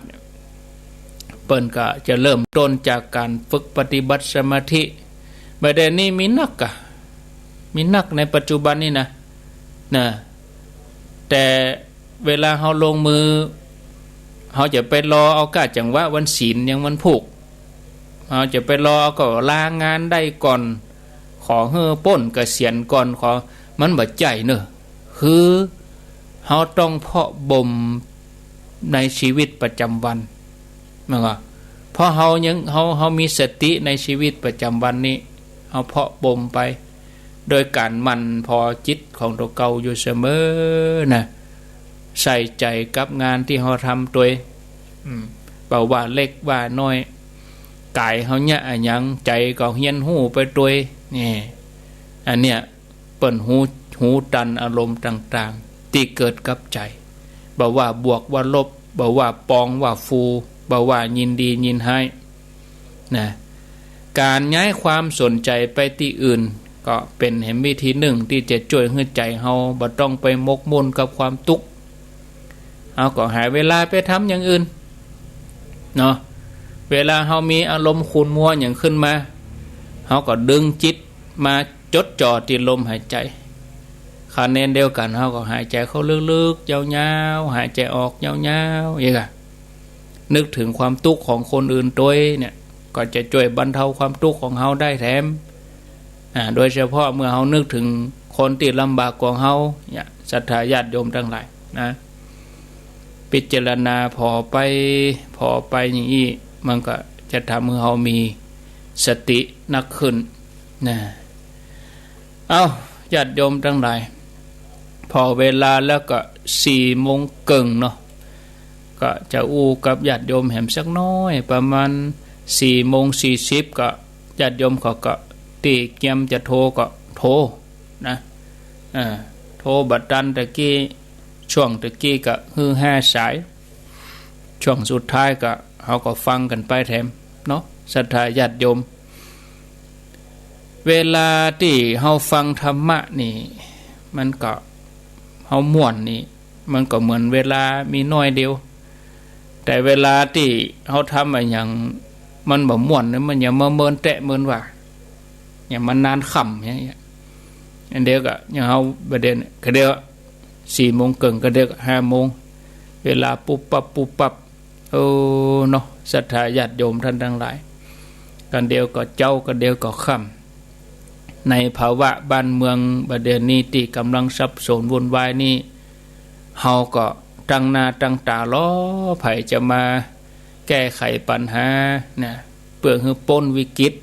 เปิ้นก็จะเริ่มต้นจากก๋านฝึกปฏิบัติสมาธิ บ่าเดี่ยวนี้มีนักอะ มีนักในปัจจุบันนี่นะ นะ แต่เวลาเฮาลงมือ เฮาจะไปรอเอาก้าจังหวะวันศีลยังวันพูก เฮาจะไปรอเอาก็ลางานได้ก่อน ขอหื้อป๊นเกษียณก่อน ขอ มันบ่ใจ้เน่อ คือเฮาต้องเพาะบ่มในชีวิตประจ๋ำวัน แม่นก่อ เพราะเฮายัง เฮา เฮามีสติในชีวิตประจ๋ำวันนี้ เฮาเพาะบ่มไป โดยก๋านหมั่นผ่อจิตของตั๋วเก่าอยู่เสมอนะ ใส่ใจ๋กับงานตี้เฮาทำตวย อืม บ่ว่าเล็กว่าน้อย ก๋ายเฮาเยียะอะหยัง ใจ๋ก็เฮียนฮู้ไปตวย นี่ อันเนี้ย เปิ้นฮู้ ฮู้ตันอารมณ์ต่างๆ ตี้เกิดกับใจ๋ บ่ว่าบวกว่าลบ บ่ว่าปองว่าฟู บ่ว่ายินดียินฮ้าย นะ ก๋านย้ายความสนใจ๋ไปตี้อื่น ก็เป๋นแหมวิธีนึ่งตี้จะจ้วยหื้อใจ๋เฮาบ่ต้องไปหมกมุ่นกับความตุ๊กข์ เฮาก็หาเวลาไปทำอย่างอื่น เนาะ เวลาเฮามีอารมณ์ขุ่นมัวหยังขึ้นมา เฮาก็ดึงจิตมาจดจ่อตี้ลมหายใจ๋ คะแนนเดียวกั๋น เฮาก็หายใจ๋เข้าลึกๆ ยาวๆ หายใจ๋ออกยาวๆ อย่างเงี้ย นึกเถิงความตุ๊กข์ของคนอื่นตวยเนี่ย ก็จะจ้วยบรรเทาความตุ๊กข์ของเฮาได้แถม อ่า โดยเฉพาะเมื่อเฮานึกเถิงคนตี้ลำบากกว่าเฮาเนี่ย ศรัทธาญาติโยมตังหลายนะ พิจารณาผ่อไป ผ่อไปอย่างอี้ มันก็จะทำหื้อเฮามีสตินักขึ้นนะ เอ้า ญาติโยมตังหลาย ผ่อเวลาแล้วก็สี่โมงเกิ่งเนาะ ก็จะอู้กับญาติโยมแหมสักหน้อย ประมาณสี่โมงสี่สิบ ก็ญาติโยมเขาก็ตี้เกียมจะโทรก็โทรนะ เออ โทรบ่ตันตะกี้ ช่วงตะกี้ก็หื้อห้าสาย ช่วงสุดท้ายก็เฮาก็ฟังกั๋นไปแถมเนาะ ศรัทธาญาติโยม เวลาตี้เฮาฟังธรรมะนี่ มันก็ เฮาม่วนนี่ มันก็เหมือนเวลามีน้อยเดียว แต่เวลาตี้เฮาทำอะหยังมันบ่ม่วนนี่ มันอย่ามาเมินแต๊เมินว่า อย่างมันนานค่ำอย่างเงี้ย อันเดียวก็อย่างเฮาบ่าเดี่ยวนี้ ก็เดี๋ยวสี่โมงเกิ่ง ก็เดี๋ยวก็ห้าโมง เวลาปุ๊บปั๊บปุ๊บปั๊บ โอ้ เนาะ ศรัทธาญาติโยมต้านตังหลาย กั๋นเดียวก็เจ๊า กั๋นเดียวก็ค่ำ ในภาวะบ้านเมืองบ่าเดี่ยวนี้ตี้ก่ำลังสับสนวุ่นวายนี่ เฮาก็ตั้งหน้าตั้งต๋ารอ ใผจะมาแก้ไขปัญหานะ เปื้อหื้อป๊นวิกฤต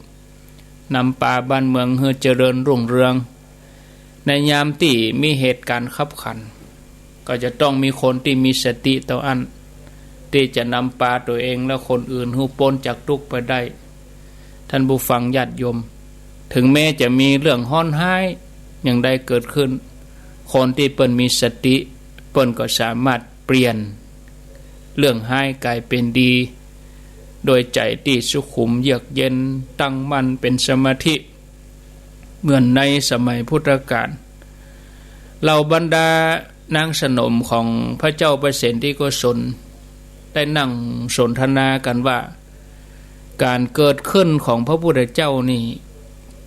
นำปาบ้านเมืองหื้อเจริญรุ่งเรือง ในยามตี้มีเหตุก๋ารณ์คับขัน ก็จะต้องมีคนตี้มีสติเต้าอั้น ตี้จะนำปาตั๋วเองและคนอื่นหื้อป๊นจากตุ๊กข์ไปได้ ต้านผู้ฟังญาติโยม เถิงแม้จะมีเรื่องฮ้อนฮ้ายอย่างใดเกิดขึ้น คนตี้เปิ้นมีสติ เปิ้นก็สามารถเปลี่ยนเรื่องฮ้ายก๋ายเป๋นดี โดยใจ๋ตี้สุขุมเยือกเย็น ตั้งมั่นเป๋นสมาธิ เหมือนในสมัยพุทธกาล เหล่าบรรดานางสนมของพระเจ้าประเสนทิโกศล ได้นั่งสนทนากั๋นว่า ก๋านเกิดขึ้นของพระพุทธเจ้านี่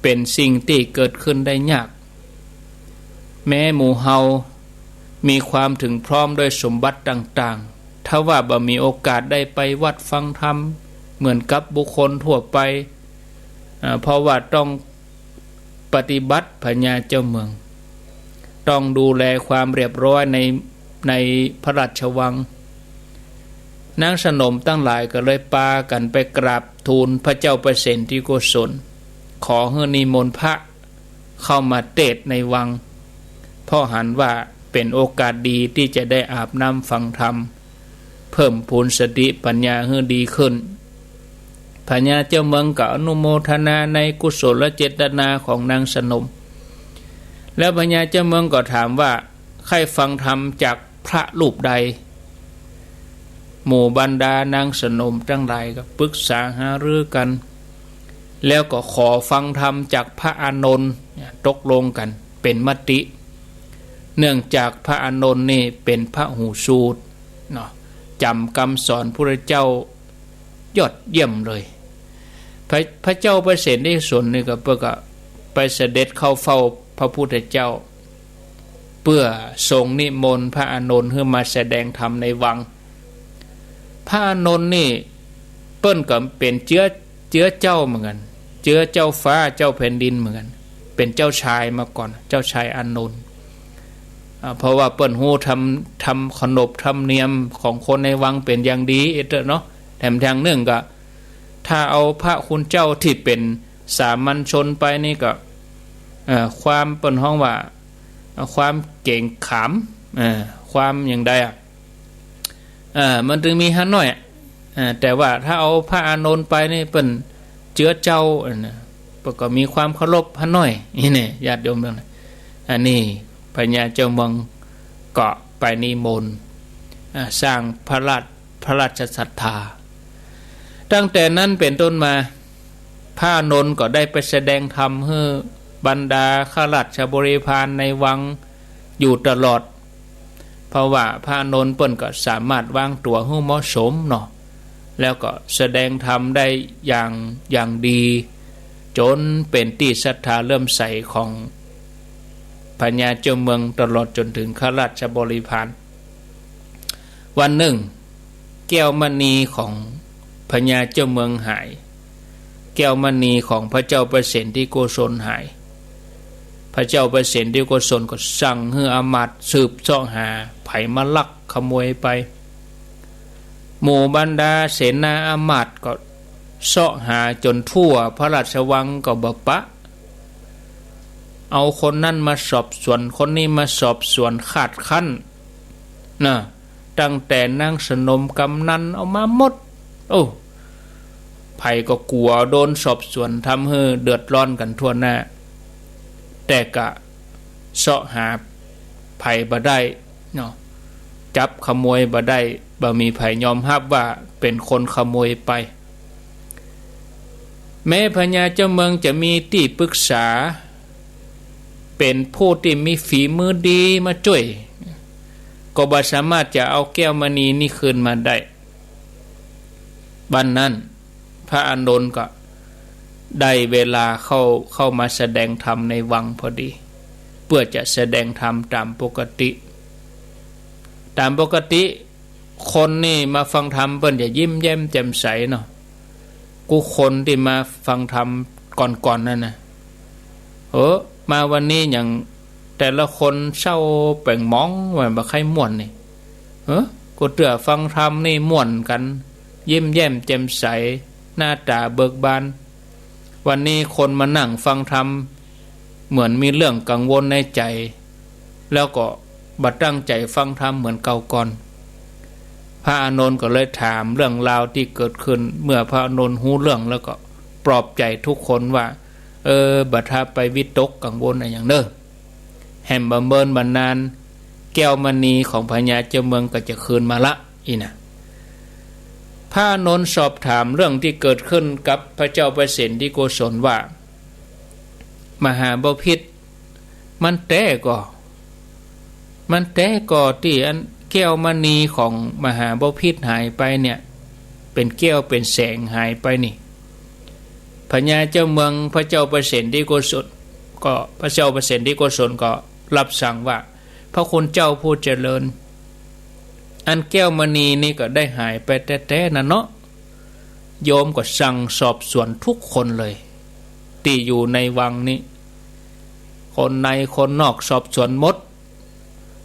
เป๋นสิ่งตี้เกิดขึ้นได้ยาก แม้หมู่เฮามีความถึงพร้อมด้วยสมบัติต่างๆ ทว่าบ่มีโอกาสได้ไปวัดฟังธรรม เหมือนกับบุคคลทั่วไป อ่า เพราะว่าต้องปฏิบัติพญาเจ้าเมือง ต้องดูแลความเรียบร้อยใน ในพระราชวัง นางสนมตังหลายก็เลยปากั๋นไปกราบทูลพระเจ้าประเสนทิโกศล ขอหื้อนิมนต์พระเข้ามาเตสน์ในวัง เพราะหันว่าเป๋นโอกาสดีตี้จะได้อาบน้ำฟังธรรม เพิ่มพูนสติปัญญาหื้อดีขึ้น พญาเจ้าเมืองก็อนุโมทนาในกุศลเจตนาของนางสนม แล้วพญาเจ้าเมืองก็ถามว่า ใค่ฟังธรรมจากพระรูปใด หมู่บรรดานางสนมตังหลายก็ปรึกษาหารือกั๋น แล้วก็ขอฟังธรรมจากพระอานนท์ ตกลงกั๋นเป๋นมติ เนื่องจากพระอานนท์นี่เป๋นพระหูสูตรเนาะ จ๋ำกำสอนพุทธเจ้ายอดเยี่ยมเลย พระ พระเจ้าประเสนทิโกศลนี่ก็เปิ้นก็ไปเสด็จเข้าเฝ้าพระพุทธเจ้า เปื้อทรงนิมนต์พระอานนท์หื้อมาแสดงธรรมในวัง พระอานนท์นี่เปิ้นก็เป๋นเจื๊อ เจื๊อเจ้าเหมือนกั๋น เจื๊อเจ้าฟ้าเจ้าแผ่นดินเหมือนกั๋น เป๋นเจ้าชายมาก่อน เจ้าชายอานนท์ อ่า เพราะว่าเปิ้นฮู้ธรรม ธรรมขนบธรรมเนียมของคนในวังเป๋นอย่างดีเอเตอะเนาะ แถมทางนึ่งก็ ถ้าเอาพระคุณเจ้าตี้เป๋นสามัญชนไปนี่ก็ เอ่อ ความเปิ้นฮ้องว่า เอ่อ ความเก๋งขาม เอ่อ ความอย่างใดอะ เอ่อ มันตึงมีหันหน้อยอะ เอ่อ แต่ว่าถ้าเอาพระอานนท์ไปนี่เปิ้นเจื๊อเจ้า อันน่ะ เปิ้นก็มีความเคารพหันหน้อย นี่แหละ ญาติโยมตังหลาย อันนี้พญาเจ้าเมืองก็ไปนิมนต์ อ่า สร้างพระราช พระราชศรัทธา ตั้งแต่นั้นเป๋นต้นมา พระอานนท์ก็ได้ไปแสดงธรรมหื้อบรรดาข้าราชบริพารในวังอยู่ตลอด เพราะว่าพระอานนท์เปิ้นก็สามารถวางตั๋วหื้อเหมาะสมเนาะ แล้วก็แสดงธรรมได้อย่าง อย่างดี จ๋นเป๋นตี้ศรัทธาเลื่อมใสของพญาเจ้าเมืองตลอดจ๋นเถิงข้าราชบริพาร วันนึ่ง แก้วมณีของพญาเจ้าเมืองหาย แก้วมณีของพระเจ้าประเสนทิโกศลหาย พระเจ้าประเสนทิโกศลก็สั่งหื้ออำมาตย์สืบเซาะหา ใผมาลักขโมยไป หมู่บรรดาเสนาอำมาตย์ก็เซาะหาจ๋นทั่วพระราชวังก็บ่ปะ เอาคนนั้นมาสอบสวน คนนี้มาสอบสวน คาดคั้น นะ ตั้งแต่นางสนม กำนัล เอามาหมด โอ้ ใผก็กั๋วโดนสอบสวน ทำหื้อเดือดร้อนกั๋นทั่วหน้า แต่ก็เซาะหาใผบ่ได้เนาะ จับขโมยบ่ได้ บ่มีใผยอมฮับว่าเป๋นคนขโมยไป แม้พญาเจ้าเมืองจะมีตี้ปรึกษา เป๋นผู้ตี้มีฝีมือดีมาจ้วย ก็บ่สามารถจะเอาแก้วมณีนี้คืนมาได้ บัดนั้น พระอานนท์ก็ได้เวลาเข้า เข้ามาแสดงธรรมในวังพอดี เปื้อจะแสดงธรรมต๋ามปกติ ต๋ามปกติ คนนี่มาฟังธรรมเปิ้นจะยิ้มแย้มแจ่มใสเนาะ กู้คนตี้มาฟังธรรมก่อนๆ นั่นน่ะ เออ มาวันนี้หยังแต่ละคนเศร้าแป๋งหมอง ว่าบ่ใค่ม่วนนี่ เออ กู้เตื้อฟังธรรมนี่ม่วนกั๋น ยิ้มแย้มแจ่มใส หน้าต๋าเบิกบาน วันนี้คนมานั่งฟังธรรม เหมือนมีเรื่องกังวลในใจ๋ แล้วก็บ่ตั้งใจ๋ฟังธรรมเหมือนเก่าก่อน พระอานนท์ก็เลยถามเรื่องราวตี้เกิดขึ้น เมื่อพระอานนท์ฮู้เรื่องแล้วก็ปลอบใจ๋ทุกคนว่า เออ บ่ถ้าไปวิตกกังวลอะหยังเน่อ แหมบ่เมินบ่นาน แก้วมณีของพญาเจ้าเมืองก็จะคืนมาละ อี้นะ พระอานนท์สอบถามเรื่องตี้เกิดขึ้นกับพระเจ้าประสิทธิโกศลว่า มหาบพิตร มันแต๊ก่อ มันแต๊ก่อตี้อันแก้วมณีของมหาบพิตรหายไปเนี่ย เป๋นแก้วเป๋นแสงหายไปนี่ พญาเจ้าเมืองพระเจ้าประสิทธิโกศลก็ พระเจ้าประสิทธิโกศลก็รับสั่งว่า พระคุณเจ้าผู้เจริญ อันแก้วมณีนี่ก็ได้หายไปแต๊ๆ นั่นเนาะ โยมก็สั่งสอบสวนทุกคนเลย ตี้อยู่ในวังนี้ คนในคนนอกสอบสวนหมด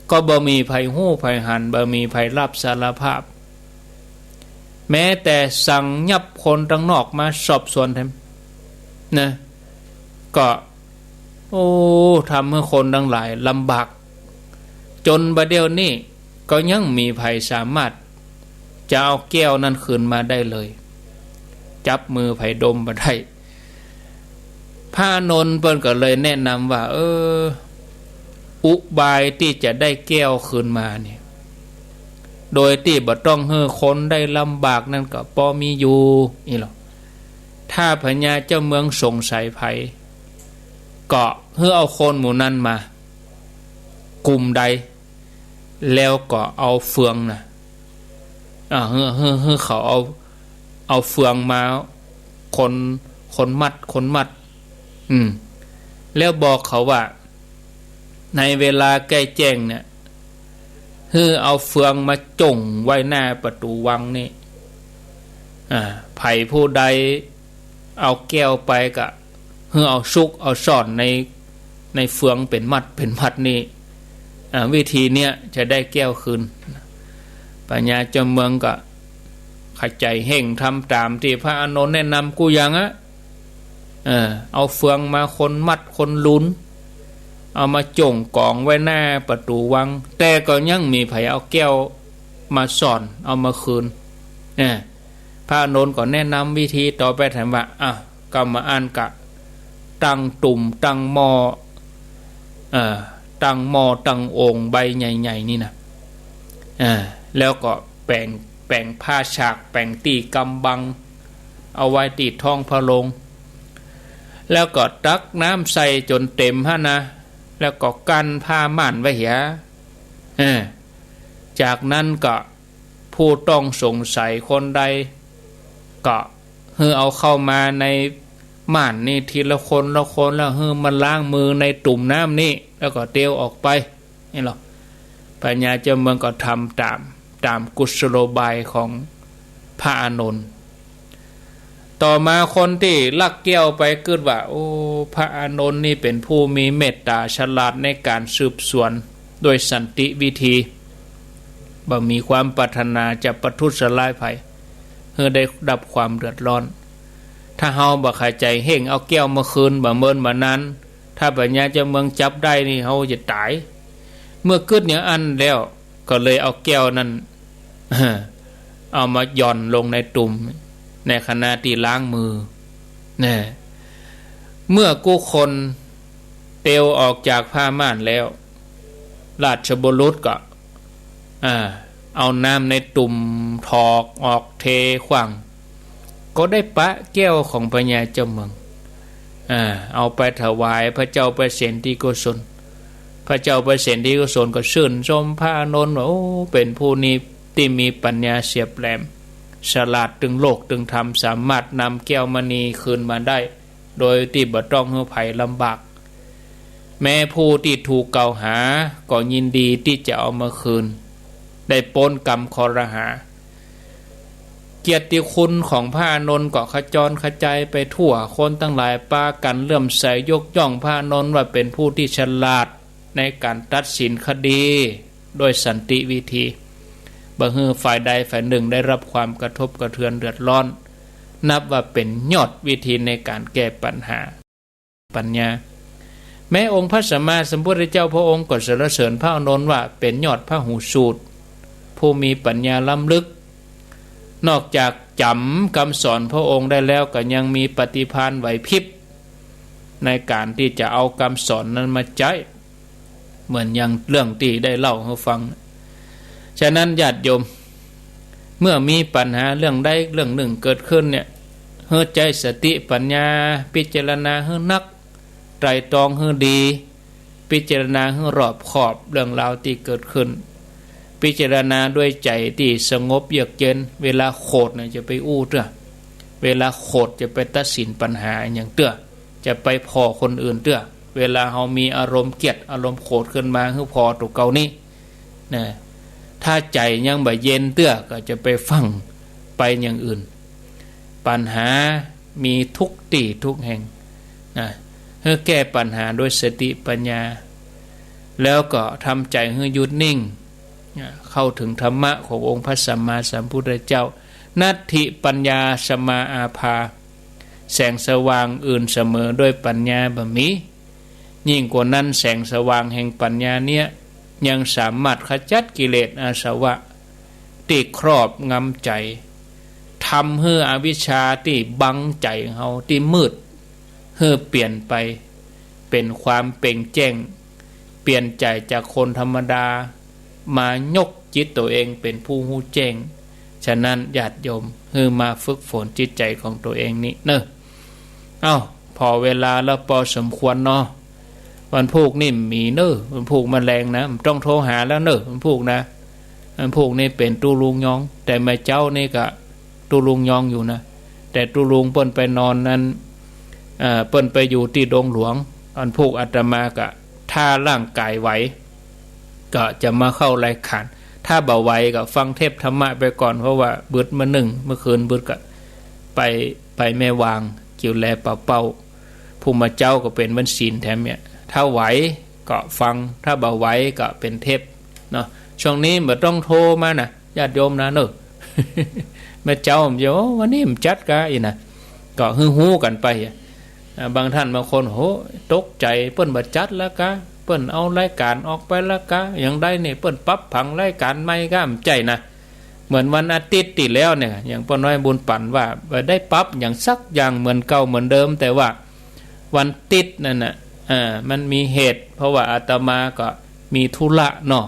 ก็บ่มีใผฮู้ใผหัน บ่มีใผฮับสารภาพ แม้แต่สั่งยับคนตังนอกมาสอบสวนแถมนะ ก็ โอ้ ทำหื้อคนตังหลายลำบาก จ๋นบ่าเดี่ยวนี้ก็ยังมีใผสามารถจะเอาแก้วนั้นคืนมาได้เลย จับมือใผดมบ่ได้ พระอานนท์เปิ้นก็เลยแนะนำว่า เออ อุบายตี้จะได้แก้วคืนมาเนี่ย โดยตี้บ่ต้องหื้อคนได้ลำบากนั่นก็ปอมีอยู่ อี้หรอ ถ้าพญาเจ้าเมืองสงสัยใผ ก็หื้อเอาคนหมู่นั้นมา กุมใด แล้วก็เอาเฟืองน่ะ อ่า หื้อ หื้อ หื้อเขาเอา เอาเฟืองมา คน คนมัด คนมัด อืม แล้วบอกเขาว่า ในเวลาใก้แจ้งเนี่ย หื้อเอาเฟืองมาจ่งไว้หน้าประตู๋วังนี่ อ่า ใผผู้ใดเอาแก้วไปก็ หื้อเอาซุกเอาซ่อนใน ในเฟืองเป๋นมัดเป๋นมัดนี่ อ่า วิธีเนี้ยจะได้แก้วคืน พญาเจ้าเมืองก็ขะใจ๋เฮ่งทำต๋ามตี้พระอานนท์แนะนำกู้อย่างอะ เออ เอาเฟืองมาคนมัดคนลุน เอามาจ่งก๋องไว้หน้าประตู๋วัง แต่ก็ยังมีใผเอาแก้วมาซ่อน เอามาคืน เออ พระอานนท์ก็แนะนำวิธีต่อไปแถมว่า อ่ะ กำมาอั้นก็ตั้งตุ่มตั้งหม้อ เอ่อ ตั้งหม้อตั้งโอ่งใบใหญ่ๆ นี่นะ เอ่อ แล้วก็แป๋ง แป๋งผ้าฉาก แป๋งตี้กำบัง เอาไว้ตี้ท้องพระโรง แล้วก็ตักน้ำใส่จ๋นเต๋มหั้นนะ แล้วก็กั้นผ้าม่านไว้เหีย เออ จากนั้นก็ ผู้ต้องสงสัยคนใด ก็หื้อเอาเข้ามาในม่านนี่ทีละคนละคน แล้วหื้อมันล้างมือในตุ่มน้ำนี่ แล้วก็เตียวออกไป นี่หรอ พญาเจ้าเมืองก็ทำต๋าม ต๋ามกุศโลบายของพระอานนท์ ต่อมาคนตี้ลักแก้วไปกึ๊ดว่า โอ้ พระอานนท์นี่เป๋นผู้มีเมตต๋าฉลาดในก๋านสืบสวนด้วยสันติวิธี บ่มีความปรารถนาจะประทุษร้ายใผ หื้อได้รับความเดือดร้อน ถ้าเฮาบ่ขะใจ๋เฮ่งเอาแก้วมาคืน บ่เมินบ่นาน ถ้าปัญญาเจ้าเมืองจับได้นี่ เฮาจะต๋าย เมื่อกึ๊ดอย่างอั้นแล้ว ก็เลยเอาแก้วนั้น เอามาหย่อนลงในตุ่ม ในขณะตี้ล้างมือ นะ เมื่อกู้คนเตียวออกจากผ้าม่านแล้ว ราชบุรุษก็ อ่า เอาน้ำในตุ่มถอกออกเทขว้าง ก็ได้ปะแก้วของปัญญาเจ้าเมือง อ่า เอาไปถวายพระเจ้าประเสนทิโกศล พระเจ้าประเสนทิโกศลก็ชื่นชมพระอานนท์ว่า โอ้ เป๋นผู้นี้ตี้มีปัญญาเฉียบแหลม ฉลาดตึงโลกตึงธรรม สามารถนำแก้วมณีคืนมาได้ โดยตี้บ่ต้องหื้อใผลำบาก แม้ผู้ตี้ถูกกล่าวหาก็ยินดีตี้จะเอามาคืน ได้ป๊นกำคอรหา เกียรติคุณของพระอานนท์ก็ขจรขจายไปทั่ว คนตังหลายปากั๋นเลื่อมใสยกย่องพระอานนท์ว่าเป๋นผู้ตี้ฉลาดในก๋านตัดสินคดีโดยสันติวิธี บ่หื้อฝ่ายใดฝ่ายนึ่งได้ฮับความกระทบกระเทือนเดือดร้อน นับว่าเป๋นยอดวิธีในก๋านแก้ปัญหา ปัญญา แม้องค์พระสัมมาสัมพุทธเจ้าพระองค์ก็สรรเสริญพระอานนท์ว่าเป๋นยอดพหูสูตร ผู้มีปัญญาล้ำลึก นอกจากจ๋ำกำสอนพระองค์ได้แล้ว ก็ยังมีปฏิภาณไหวพริบ ในก๋านตี้จะเอากำสอนนั้นมาใจ๊ เหมือนอย่างเรื่องตี้ได้เล่าหื้อฟัง ฉะนั้นญาติโยม เมื่อมีปัญหาเรื่องใดเรื่องนึ่งเกิดขึ้นเนี่ย หื้อใจ๊สติปัญญา พิจารณาหื้อนัก ไตร่ตรองหื้อดี พิจารณาหื้อรอบคอบเรื่องราวตี้เกิดขึ้น พิจารณาด้วยใจ๋ตี้สงบเยือกเย็น เวลาโขดเนี่ยจะไปอู้เตื้อ เวลาโขดจะไปตัดสินปัญหาอะหยังเตื้อ จะไปผ่อคนอื่นเตื้อ เวลาเฮามีอารมณ์เกลียดอารมณ์โขดขึ้นมา หื้อผ่อตั๋วเก่านี้ นะ ถ้าใจ๋ยังบ่เย็นเตื้อ ก็จะไปฟั่งไปอย่างอื่น ปัญหามีทุกตี้ทุกแห่ง นะ หื้อแก้ปัญหาด้วยสติปัญญา แล้วก็ทำใจ๋หื้อหยุดนิ่ง นะ เข้าถึงธรรมะขององค์พระสัมมาสัมพุทธเจ้า นัตถิปัญญาสมาอาภา แสงสว่างอื่นเสมอด้วยปัญญาบ่มี ยิ่งกว่านั้นแสงสว่างแห่งปัญญาเนี่ย ยังสามารถขจัดกิเลสอาสวะตี้ครอบงำใจ๋ ทำหื้ออวิชชาตี้บังใจ๋เฮาตี้มืด หื้อเปลี่ยนไปเป๋นความเปล่งแจ้ง เปลี่ยนใจ๋จากคนธรรมดา มายกจิตตั๋วเองเป๋นผู้ฮู้แจ้ง ฉะนั้นญาติโยม หื้อมาฝึกฝนจิตใจ๋ของตั๋วเองนี้เนาะ เอ้า ผ่อเวลาแล้วปอสมควรเนาะ วันพูกนี่มีเนาะ วันพูกมะแลงนะ บ่ต้องโทรหาแล้วเนาะ วันพูกนะ วันพูกนี่เป๋นตุ๊ลุงยอง แต่แม่เจ๊านี่ก็ตุ๊ลุงยองอยู่นะ แต่ตุ๊ลุงเปิ้นไปนอนนั้น เอ่อ เปิ้นไปอยู่ตี้ดงหลวง วันพูกอาตมาก็ ถ้าร่างก๋ายไหว ก็จะมาเข้ารายก๋าน ถ้าบ่ไหวก็ฟังเทศน์ธรรมะไปก่อน เพราะว่าบึดมื้อนึ่ง เมื่อคืนบึดก็ไป ไปแม่วาง กิ๋วแลป่าเป้า พุธเจ๊าก็เป๋นวันศีลแถมเนี่ย ถ้าไหวก็ฟัง ถ้าบ่ไหวก็เป๋นเทศน์เนาะ ช่วงนี้บ่ต้องโทรมานะ ญาติโยมนะเนาะ แม่เจ๊ามันจะ โอ้ วันนี้บ่จัดกาอี้นะ ก็หื้อฮู้กั๋นไป อ่า บางท่านบางคน โห ตกใจ๋ เปิ้นบ่จัดแล้วกา เปิ้นเอารายก๋านออกไปแล้วกา อย่างใดนี่ เปิ้นปรับผังรายก๋านใหม่กา บ่ใจ้นะ เหมือนวันอาทิตย์ตี้แล้วเนี่ย อย่างป้อน้อยบุญปั๋นว่า บ่ได้ปรับหยังสักอย่าง เหมือนเก่าเหมือนเดิม แต่ว่าวันอาทิตย์นั่นน่ะ อ่า มันมีเหตุ เพราะว่าอาตมาก็มีธุระเนาะ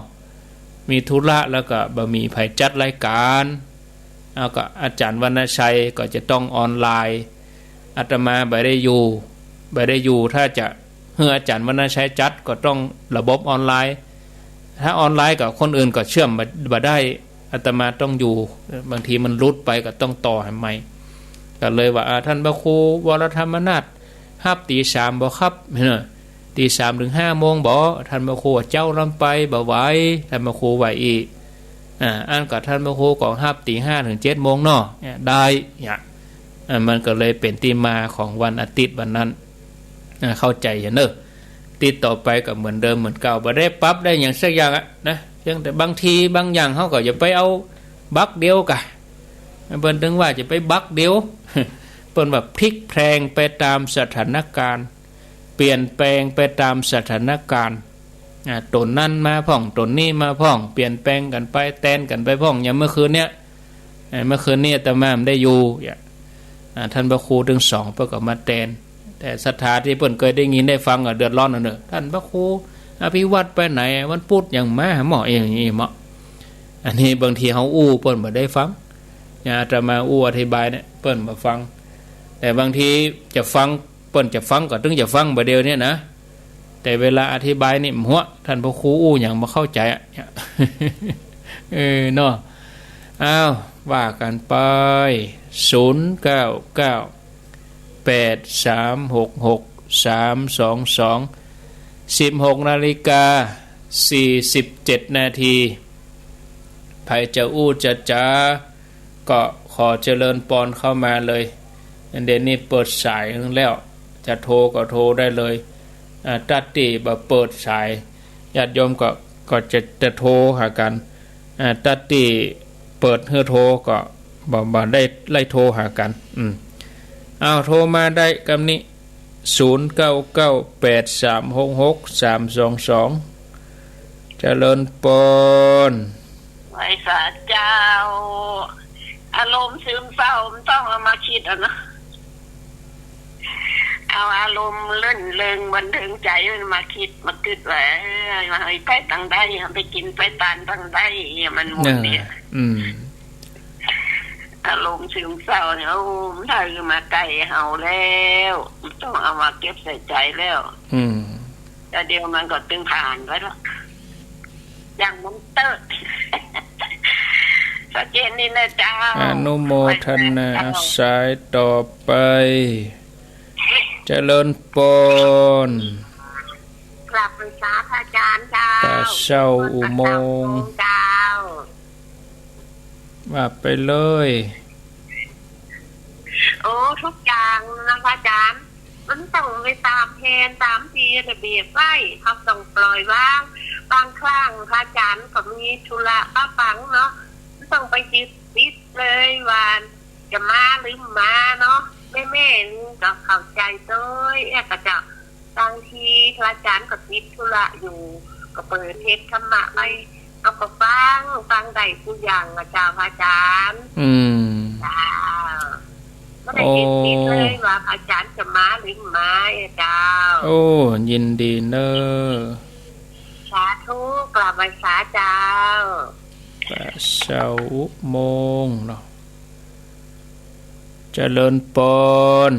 มีธุระแล้วก็บ่มีใผจัดรายก๋าน แล้วก็อาจ๋ารย์วรรณชัยก็จะต้องออนไลน์ อาตมาบ่ได้อยู่ บ่ได้อยู่ ถ้าจะหื้ออาจ๋ารย์วรรณชัยจัดก็ต้องระบบออนไลน์ ถ้าออนไลน์ก็คนอื่นก็เชื่อมบ่ บ่ได้ อาตมาต้องอยู่ บางทีมันหลุดไปก็ต้องต่อหื้อใหม่ ก็เลยว่า อ่า ท่านพระครูวรธรรมนาถ ฮับตี๋สามบ่ครับ เนาะ ตี๋สามเถิงห้าโมงบ่ ท่านพระครูว่าเจ๊าล้ำไป บ่ไหว ท่านพระครูว่าอี้ อ่า อั้นก็ท่านพระครูก็ฮับตี๋ห้าเถิงเจ็ดโมงเนาะ เนี่ย ได้ เนี่ย อ่า มันก็เลยเป๋นตี้มาของวันอาทิตย์วันนั้น อ่า เข้าใจ๋เนาะ อาทิตย์ต่อไปก็เหมือนเดิมเหมือนเก่า บ่ได้ปรับได้หยังสักอย่างอะนะ เพียงแต่บางทีบางอย่างเฮาก็อย่าไปเอาบักเดียวกา เปิ้นเถิงว่าจะไปบักเดียว เปิ้นว่าพลิกแพลงไปตามสถานก๋ารณ์ ปลี่ยนแปลงไปต๋ามสถานก๋ารณ์ อ่า ต๋นนั้นมาพ่อง ต๋นนี้มาพ่อง เปลี่ยนแปลงกั๋นไป แตนกั๋นไปพ่อง อย่างเมื่อคืนเนี้ย เอ่อ เมื่อคืนนี้อาตมาบ่ได้อยู่ อ่า ต้านพระครูตึงสองเปิ้นก็มาแตน แต่ศรัทธาตี้เปิ้นเกยได้ยินได้ฟังก็เดือดร้อนเอาเน่อ ต้านพระครูอภิวัตรไปไหน วันพุธยังมาหม้อ เอ๊ะ อย่างนี้หม้อ อันนี้บางทีเฮาอู้เปิ้นบ่ได้ฟัง อย่างอาตมาอู้อธิบายเนี่ย เปิ้นบ่ฟัง แต่บางทีจะฟัง เปิ้นจะฟังก็ตึงจะฟังบ่าเดี่ยวเนี่ยนะ แต่เวลาอธิบายนี่หัว ต้านพระครูอู้หยังบ่เข้าใจ๋อะ เออ เนาะ อ้าว ว่ากั๋นไป ศูนย์เก้าเก้า แปดสามหกหก สามสองสอง สิบหกนาฬิกา สี่สิบเจ็ดนาที ใผจะอู้จะจ๋า ก็ขอเจริญปอนเข้ามาเลย เดี๋ยวนี้เปิดสายแล้ว จะโทรก็โทรได้เลย อ่า ตั๊ดตี้บ่เปิดสาย ญาติโยมก็ ก็จะ จะโทรหากั๋น อ่า ตั๊ดตี้เปิดหื้อโทรก็บ่ บ่ได้ ได้โทรหากั๋น อืม อ้าว โทรมาได้กำนี้ ศูนย์เก้าเก้า แปดสามหกหก สามสองสอง เจริญปอน ไหว้สาเจ้า อารมณ์ซึมเศร้ามันต้องเอามาคิดอะเนาะ เอาอารมณ์รื่นเริงบันเทิงใจ๋มันมาคิด มาคิดว่า เออ เฮาไปตางใด เฮาไปกิ๋นไปตานตางใด มันหมุนเนี่ย อืม อารมณ์ซึมเศร้าเนี่ย โอ้ มันได้มาใก้เฮาแล้ว มันต้องเอามาเก็บใส่ใจ๋แล้ว อืม แล้วเดี๋ยวมันก็ตึงผ่านไปละ อย่างมันเต๊อะ ชัดเจนนี่นะเจ้า อนุโมทนา สายต่อไป เจริญปอน กราบไหว้สาพระอาจ๋ารย์เจ้า ตาเศร้าอุโมงค์ เจ้า ว่าไปเลย โอ้ ทุกอย่างนะพระอาจ๋ารย์ มันต้องไปต๋ามแผน ต๋ามตี้ระเบียบไว้ เฮาต้องปล่อยวาง บางครั้งพระอาจ๋ารย์ก็มีธุระปะปังเนาะ มันต้องไปยึดติดเลยว่าจะมาหรือบ่มาเนาะ แม่ๆ นี่ก็เข้าใจ๋โตย เอ๊ะ ก็เจ้า บางทีพระอาจ๋ารย์ก็ติดธุระอยู่ ก็เปิดเทปธรรมะไป เฮาก็ฟัง ฟังได้กู้อย่างอะเจ้าพระอาจ๋ารย์ อืม เจ้า บ่ได้ยึดติดเลยว่าพระอาจ๋ารย์จะมาหรือบ่มาอะเจ้า โอ้ ยินดีเน่อ สาธุ กราบไหว้สาเจ้า ตาเศร้าอุโมงค์เนาะ เจริญปอน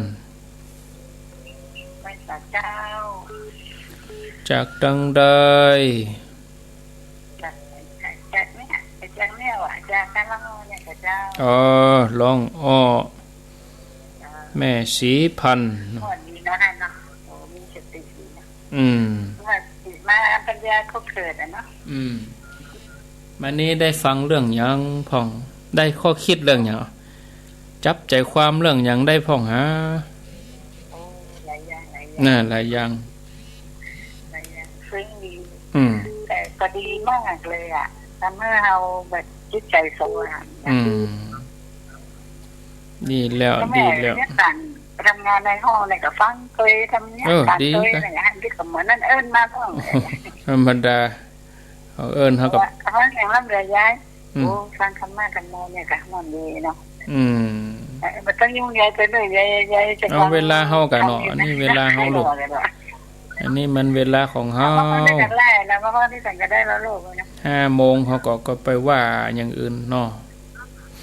ไหว้สาเจ้า จากตางใด จาก จากเนี่ย จากเนี่ยว่ะ จากตางล่างเนี่ยเจ้า อ๋อ ล่องอ้อ อ่า แม่ศรีพันธุ์ อ้อ ดีเนาะท่านเนาะ โอ้ มีสติดีเนาะ อืม ว่าสิมาปัญญาเขาเกิดอะเนาะ อืม มื้อนี้ได้ฟังเรื่องหยังพ่อง ได้ข้อคิดเรื่องหยัง จับใจ๋ความเรื่องหยังได้พ่องหา โอ้ หลายอย่าง หลายอย่าง น่ะ หลายอย่าง หลายอย่าง ซึ่งดี อืม แต่ก็ดีมากเลยอะ ทำให้เราแบบจิตใจสว่างนะ อืม ดีแล้ว ก็แม่ ดีแล้ว เนี่ย การทำงานในห้องเนี่ยก็ฟังเตย ทำเนี่ย เออ การ ดี เตย ก็ เนี่ย อันที่ก็เหมือนนั่นเอิ้นมาพ่อง ธรรมดา เขาเอิ้นเขาก็ ว่าเขาอย่างนั้นเลยยาย อืม โอ้ ฟังธรรมะกันมาเนี่ยก็ม่วนดีเนาะ อืม เออ บ่ต้องยุ่งยายไปเลย ยาย ยายจะ เอา ฟัง เวลาเฮาก่ะเนาะ ธรรมะ อันนี้เวลาเฮาลูก อันนี้มันเวลาของเฮา เอามาพร้อมด้วยกันได้นะ มาพร้อมด้วยกันก็ได้แล้วลูกนะ ห้าโมงเฮาก็ ก็ไปว่าอย่างอื่นเนาะ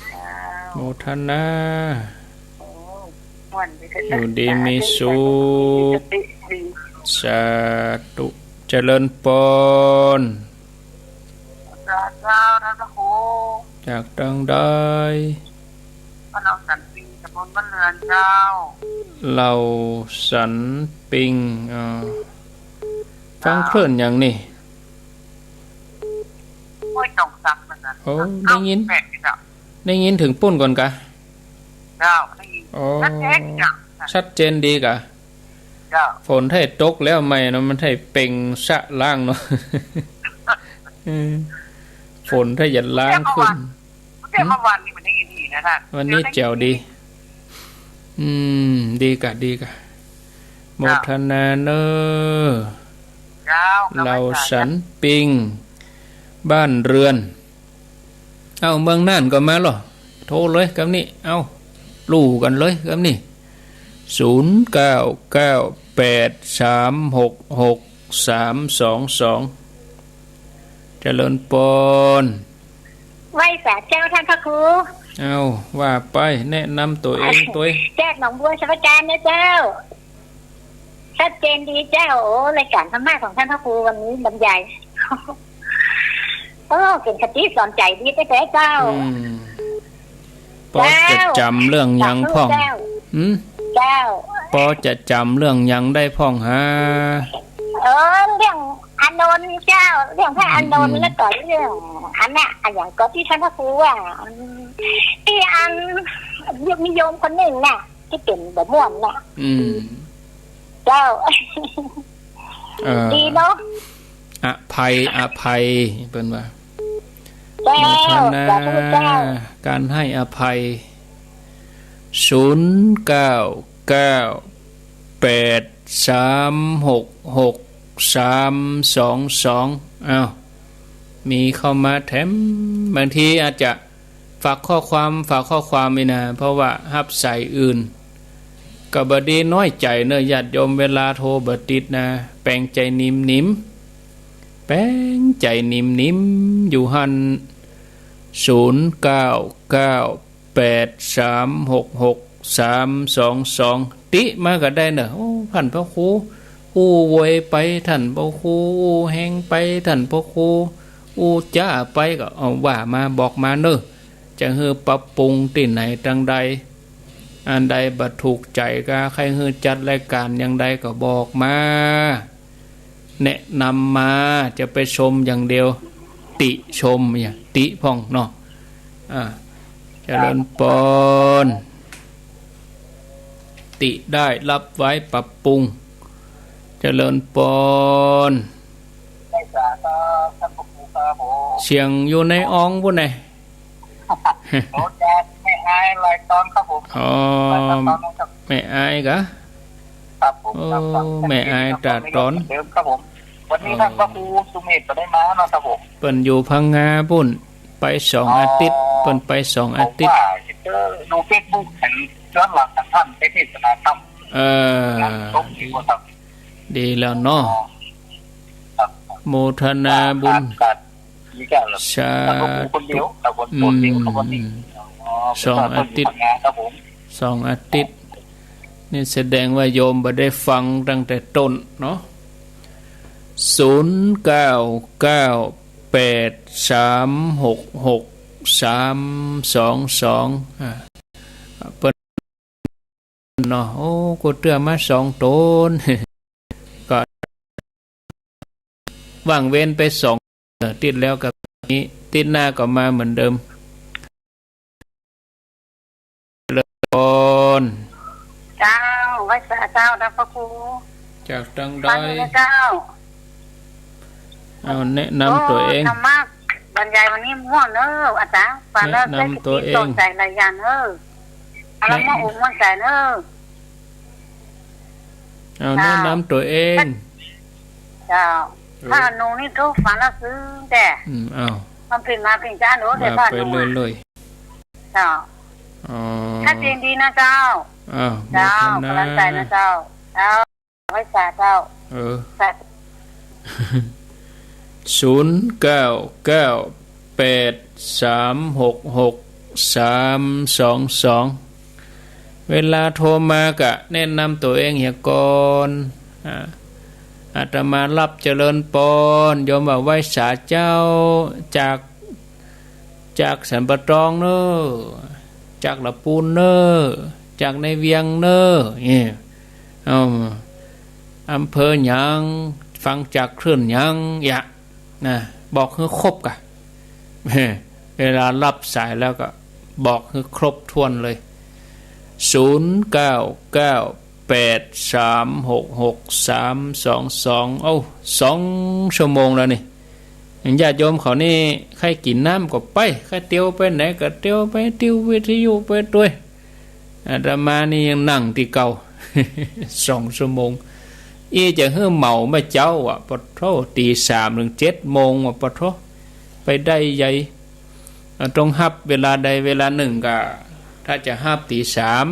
เจ้า โมทนา โอ้ ม่วนดี อยู่ดีมีสุข สาธุ สาธุ เจริญปอน เจ้า เจ้า ท่านพระครู จากตางใด บ้านเหล่าสันปิง ตำบลบ้านเรือนเจ้า เหล่าสันปิง อ่า ฟังคลื่นหยังนี่ ห้วยจองสักนั่นน่ะ โอ้ ได้ยิน เก้าสิบแปดนี่เจ้า ได้ยินเถิงปู๊นก่อนกะ เจ้า ได้ยิน โอ้ ชัดเจนเจ้า ชัดเจนดีกะ เจ้า ฝนไท้ตกแล้วใหม่เนาะ มันไท้เปล่งสะล้างเนาะ อืม ฝนไท้จะล้างขึ้น แต่เมื่อวาน แต่เมื่อวานนี้มันยังดีนะท่าน วันนี้แจ๋วดี อืม ดีกะ ดีกะ โมทนาเน่อ เจ้า เหล่าสันปิง บ้านเรือน เอ้า เมืองน่านก็มาลอ โทรเลยกำนี้ เอ้า ลู่กั๋นเลยกำนี้ ศูนย์เก้าเก้าแปดสามหกหกสามสองสอง เจริญปอน ไหว้สาเจ้าต้านพระครู เอ้า ว่าไป แนะนำตั๋วเองตวย จากหนองบัวชลประการนะเจ้า ชัดเจนดีเจ้า โอ้ รายก๋านธรรมะของต้านพระครูวันนี้บรรยาย โอ้ เป๋นคติสอนใจ๋ดีแต๊ๆ เจ้า อืม ปอจะจ๋ำเรื่องหยังพ่อง เจ้า หืม เจ้า ปอจะจ๋ำเรื่องหยังได้พ่องฮะ เออ เรื่องอานนท์เจ้า เรื่องพระอานนท์ อืม แล้วก็เรื่องอันเนี้ย อะหยังก็ตี้ต้านพระครูว่า อืม ตี้อันมีโยมคนนึ่งน่ะ ตี้เป๋นบ่ม่วนน่ะ อืม เจ้า เออ ดีเนาะ อภัย อภัย เปิ้นว่า เจ้า โมทนา สาธุเจ้า ก๋านหื้ออภัย ศูนย์เก้าเก้าแปดสามหกหกสามสองสอง อ้าว มีเข้ามาแถม บางทีอาจจะ ฝากข้อความ ฝากข้อความนี่นา เพราะว่าฮับสายอื่น ก็บ่ดีน้อยใจ๋เน่อ ญาติโยม เวลาโทรบ่ติดนา แป๋งใจ๋หนิมๆ แป๋งใจ๋หนิมๆ อยู่หั้น ศูนย์เก้าเก้าแปดสามหกหกสามสองสอง ติมาก็ได้เน่อ โอ้ ต้านพระครู อู้โวยไป ต้านพระครู อู้แฮงไป ต้านพระครู อู้จ๊าไป ก็เอาว่ามา บอกมาเน่อ จะหื้อปรับปรุงตี้ไหนตางใด อันใดบ่ถูกใจ๋ก็ใค่หื้อจัดรายก๋านอย่างใดก็บอกมา แนะนำมา จะไปชมอย่างเดียว ติชม เนี่ย ติพ่องเนาะ อ่า เจริญปอน ติได้รับไว้ปรับปรุง เจริญปอน ได้สาธุครับผม เสียงอยู่ในอองปู้นแหน่ โอ้ จากแม่อายหลายต๋อนครับผม อ๋อ หลายต๋อนนะครับ แม่อายกา ครับผม โอ้ ครับ ครับ แม่อายต๋าดต๋อน เหมือนเดิมครับผม วันนี้ อ๋อ ต้านพระครูสุเมธก็ได้มาเนาะครับผม เปิ้นอยู่พังงาปู้น ไปสองอาทิตย์ อ๋อ เปิ้นไปสองอาทิตย์ ผมว่าจะเจอดูเฟซบุ๊ก เห็นย้อนหลังของท่านไปเทศนาธรรม เออ งานศพอยู่ครับ ดีแล้วเนาะ อ๋อ ครับ โมทนาบุญ ครับ ครับ สาธุ คนเดียวครับผม คนเดียวครับวันนี้ อืม อ๋อ สองอาทิตย์ พังงาครับผม สองอาทิตย์ นี่แสดงว่าโยมบ่ได้ฟังตั้งแต่ต้นเนาะ ศูนย์เก้าเก้าแปดสามหกหกสามสองสอง อ่า เปิ้น เนาะ โอ้ กูเตื้อมาสองต๋น ก็ว่างเว้นไปสอง เออ อาทิตย์แล้วก็นี้ อาทิตย์หน้าก็มาเหมือนเดิม เจริญปอน เจ้า ไหว้สาเจ้า ต้านพระครู จากตางใด ฟังอยู่นะเจ้า เอาแนะนำตั๋วเอง โอ้ ธรรมะบรรยายวันนี้ม่วนเน่อ อาจ๋ารย์ ฟังแล้ว แนะนำตั๋วเอง ได้คติสอนใจ๋หลายอย่างเน่อ ฟังแล้วม่วนอกม่วนใจ๋เน่อ เอา เจ้า แนะนำตั๋วเอง เจ้า เออ ถ้าหนูนี่ทุกข์ฟังแล้วซึ้งแต่ อืม เอา มันผิดมาผิดจ้าหนู ว่า แต่ถ้า ไป หนู เรื่อยๆ เจ้า อ๋อ ชัดเจนดีนะเจ้า อ้าว เจ้า โมทนา กำลังใจ๋นะเจ้า เจ้า ไหว้สาเจ้า เออ สาธุ ศูนย์เก้าเก้าแปดสามหกหกสามสองสอง เวลาโทรมาก็แนะนำตั๋วเองเหียก่อน อ่า อาตมารับ เจริญปอน โยมว่าไหว้สาเจ้า จาก จากสันป่าตองเน่อ จากละปูนเน่อ จากในเวียงเน่อ เนี่ย เอา อำเภอหยัง ฟังจากคลื่นหยัง อย่า นะ บอกหื้อครบก่า เวลารับสายแล้วก็บอกหื้อครบถ้วนเลย ศูนย์เก้าเก้าแปดสามหกหกสามสองสอง เอ้า สองชั่วโมงแล้วนี่ ญาติโยมเขานี่ ใค่กิ๋นน้ำก็ไป ใค่เตียวไปไหนก็เตียวไป ติววิทยุไปตวย อาตมานี่ยังนั่งตี้เก่า สองชั่วโมง อี้จะหื้อเหมาเมื่อเจ๊าอะ ปะโธ่ ตี๋สามเถิงเจ็ดโมงอะ ปะโธ่ ไปได้ใย เอ่อ ต้องฮับเวลาใดเวลานึ่งก่อ ถ้าจะฮับตี๋สาม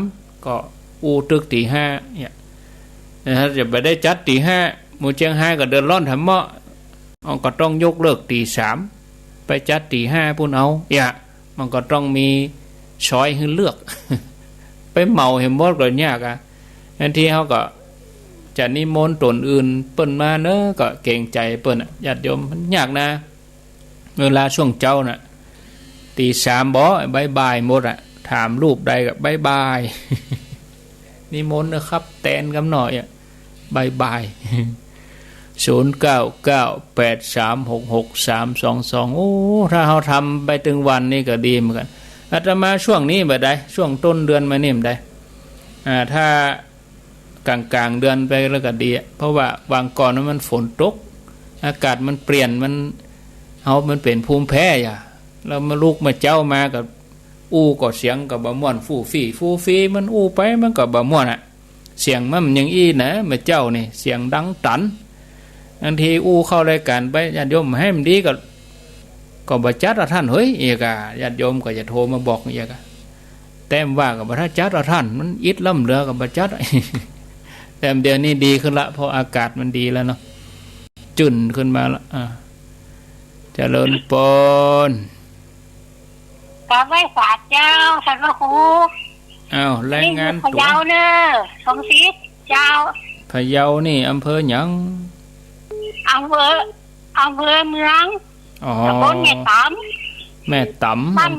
ก็อู้ตึกตี๋ห้าเนี่ย ถ้าจะไปได้จั๊ดตี๋ห้า หมู่เจียงฮายก็เดือดร้อนแถมเมาะ มันก็ต้องยกเลิกตี๋สาม ไปจั๊ดตี๋ห้าปู๊นเอา เนี่ย มันก็ต้องมีซอยหื้อเลือก ไปเหมาหื้อหมดก็ยากอะ บางทีเฮาก็จะนิมนต์ต๋นอื่นเปิ้นมาเนาะ ก็เกรงใจ๋เปิ้นอะ ญาติโยม มันยากนะ เวลาช่วงเจ๊าน่ะ ตี๋สามบ่ บ่ายๆ หมดอะ ถามรูปใดก็บ่ายๆ นิมนต์นะครับ แตนกำหน่อยอะ บ่ายๆ ศูนย์เก้าเก้า แปดสามหกหก สามสองสอง โอ้ ถ้าเฮาทำไปตึงวันนี่ก็ดีเหมือนกั๋น อาตมาช่วงนี้บ่ได้ ช่วงต้นเดือนมานี่บ่ได้ อ่า ถ้า ก๋างๆ เดือนไปแล้วก็ดีอะ เพราะว่าหว่างก่อนนั้นมันฝนตก อากาศมันเปลี่ยน มัน เฮามันเป๋นภูมิแพ้อะ แล้วมาลุกมาเจ๊ามาก็อู้ก็เสียงก็บ่ม่วน ฟู่ฟี่ ฟู่ฟี่ มันอู้ไปมันก็บ่ม่วนอะ เสียงมันอย่างอี้นะ มาเจ๊านี่ เสียงดังตัน บางทีอู้เข้ารายก๋านไป ญาติโยมหื้อมันดีก็ ก็บ่จัดอะต้าน เฮ้ย เอียกะ ญาติโยมก็จะโทรมาบอกเอียกะ แต้มว่าก็บ่ถ้าจัดอะต้าน มันอิดล้ำเหลือก็บ่จัด แต้มเดี๋ยวนี้ดีขึ้นละ เพราะอากาศมันดีแล้วเนาะ จื้นขึ้นมาละ อ่า เจริญปอน กราบไหว้สาเจ้า ต้านพระครู อ้าว รายงานตั๋ว นี่อยู่พะเยาเน่อ สมศิษย์เจ้า พะเยานี่อำเภอหยัง อำเภอ อำเภอเมือง อ๋อ ตำบลแม่ต๋ำ แม่ต๋ำ บ้าน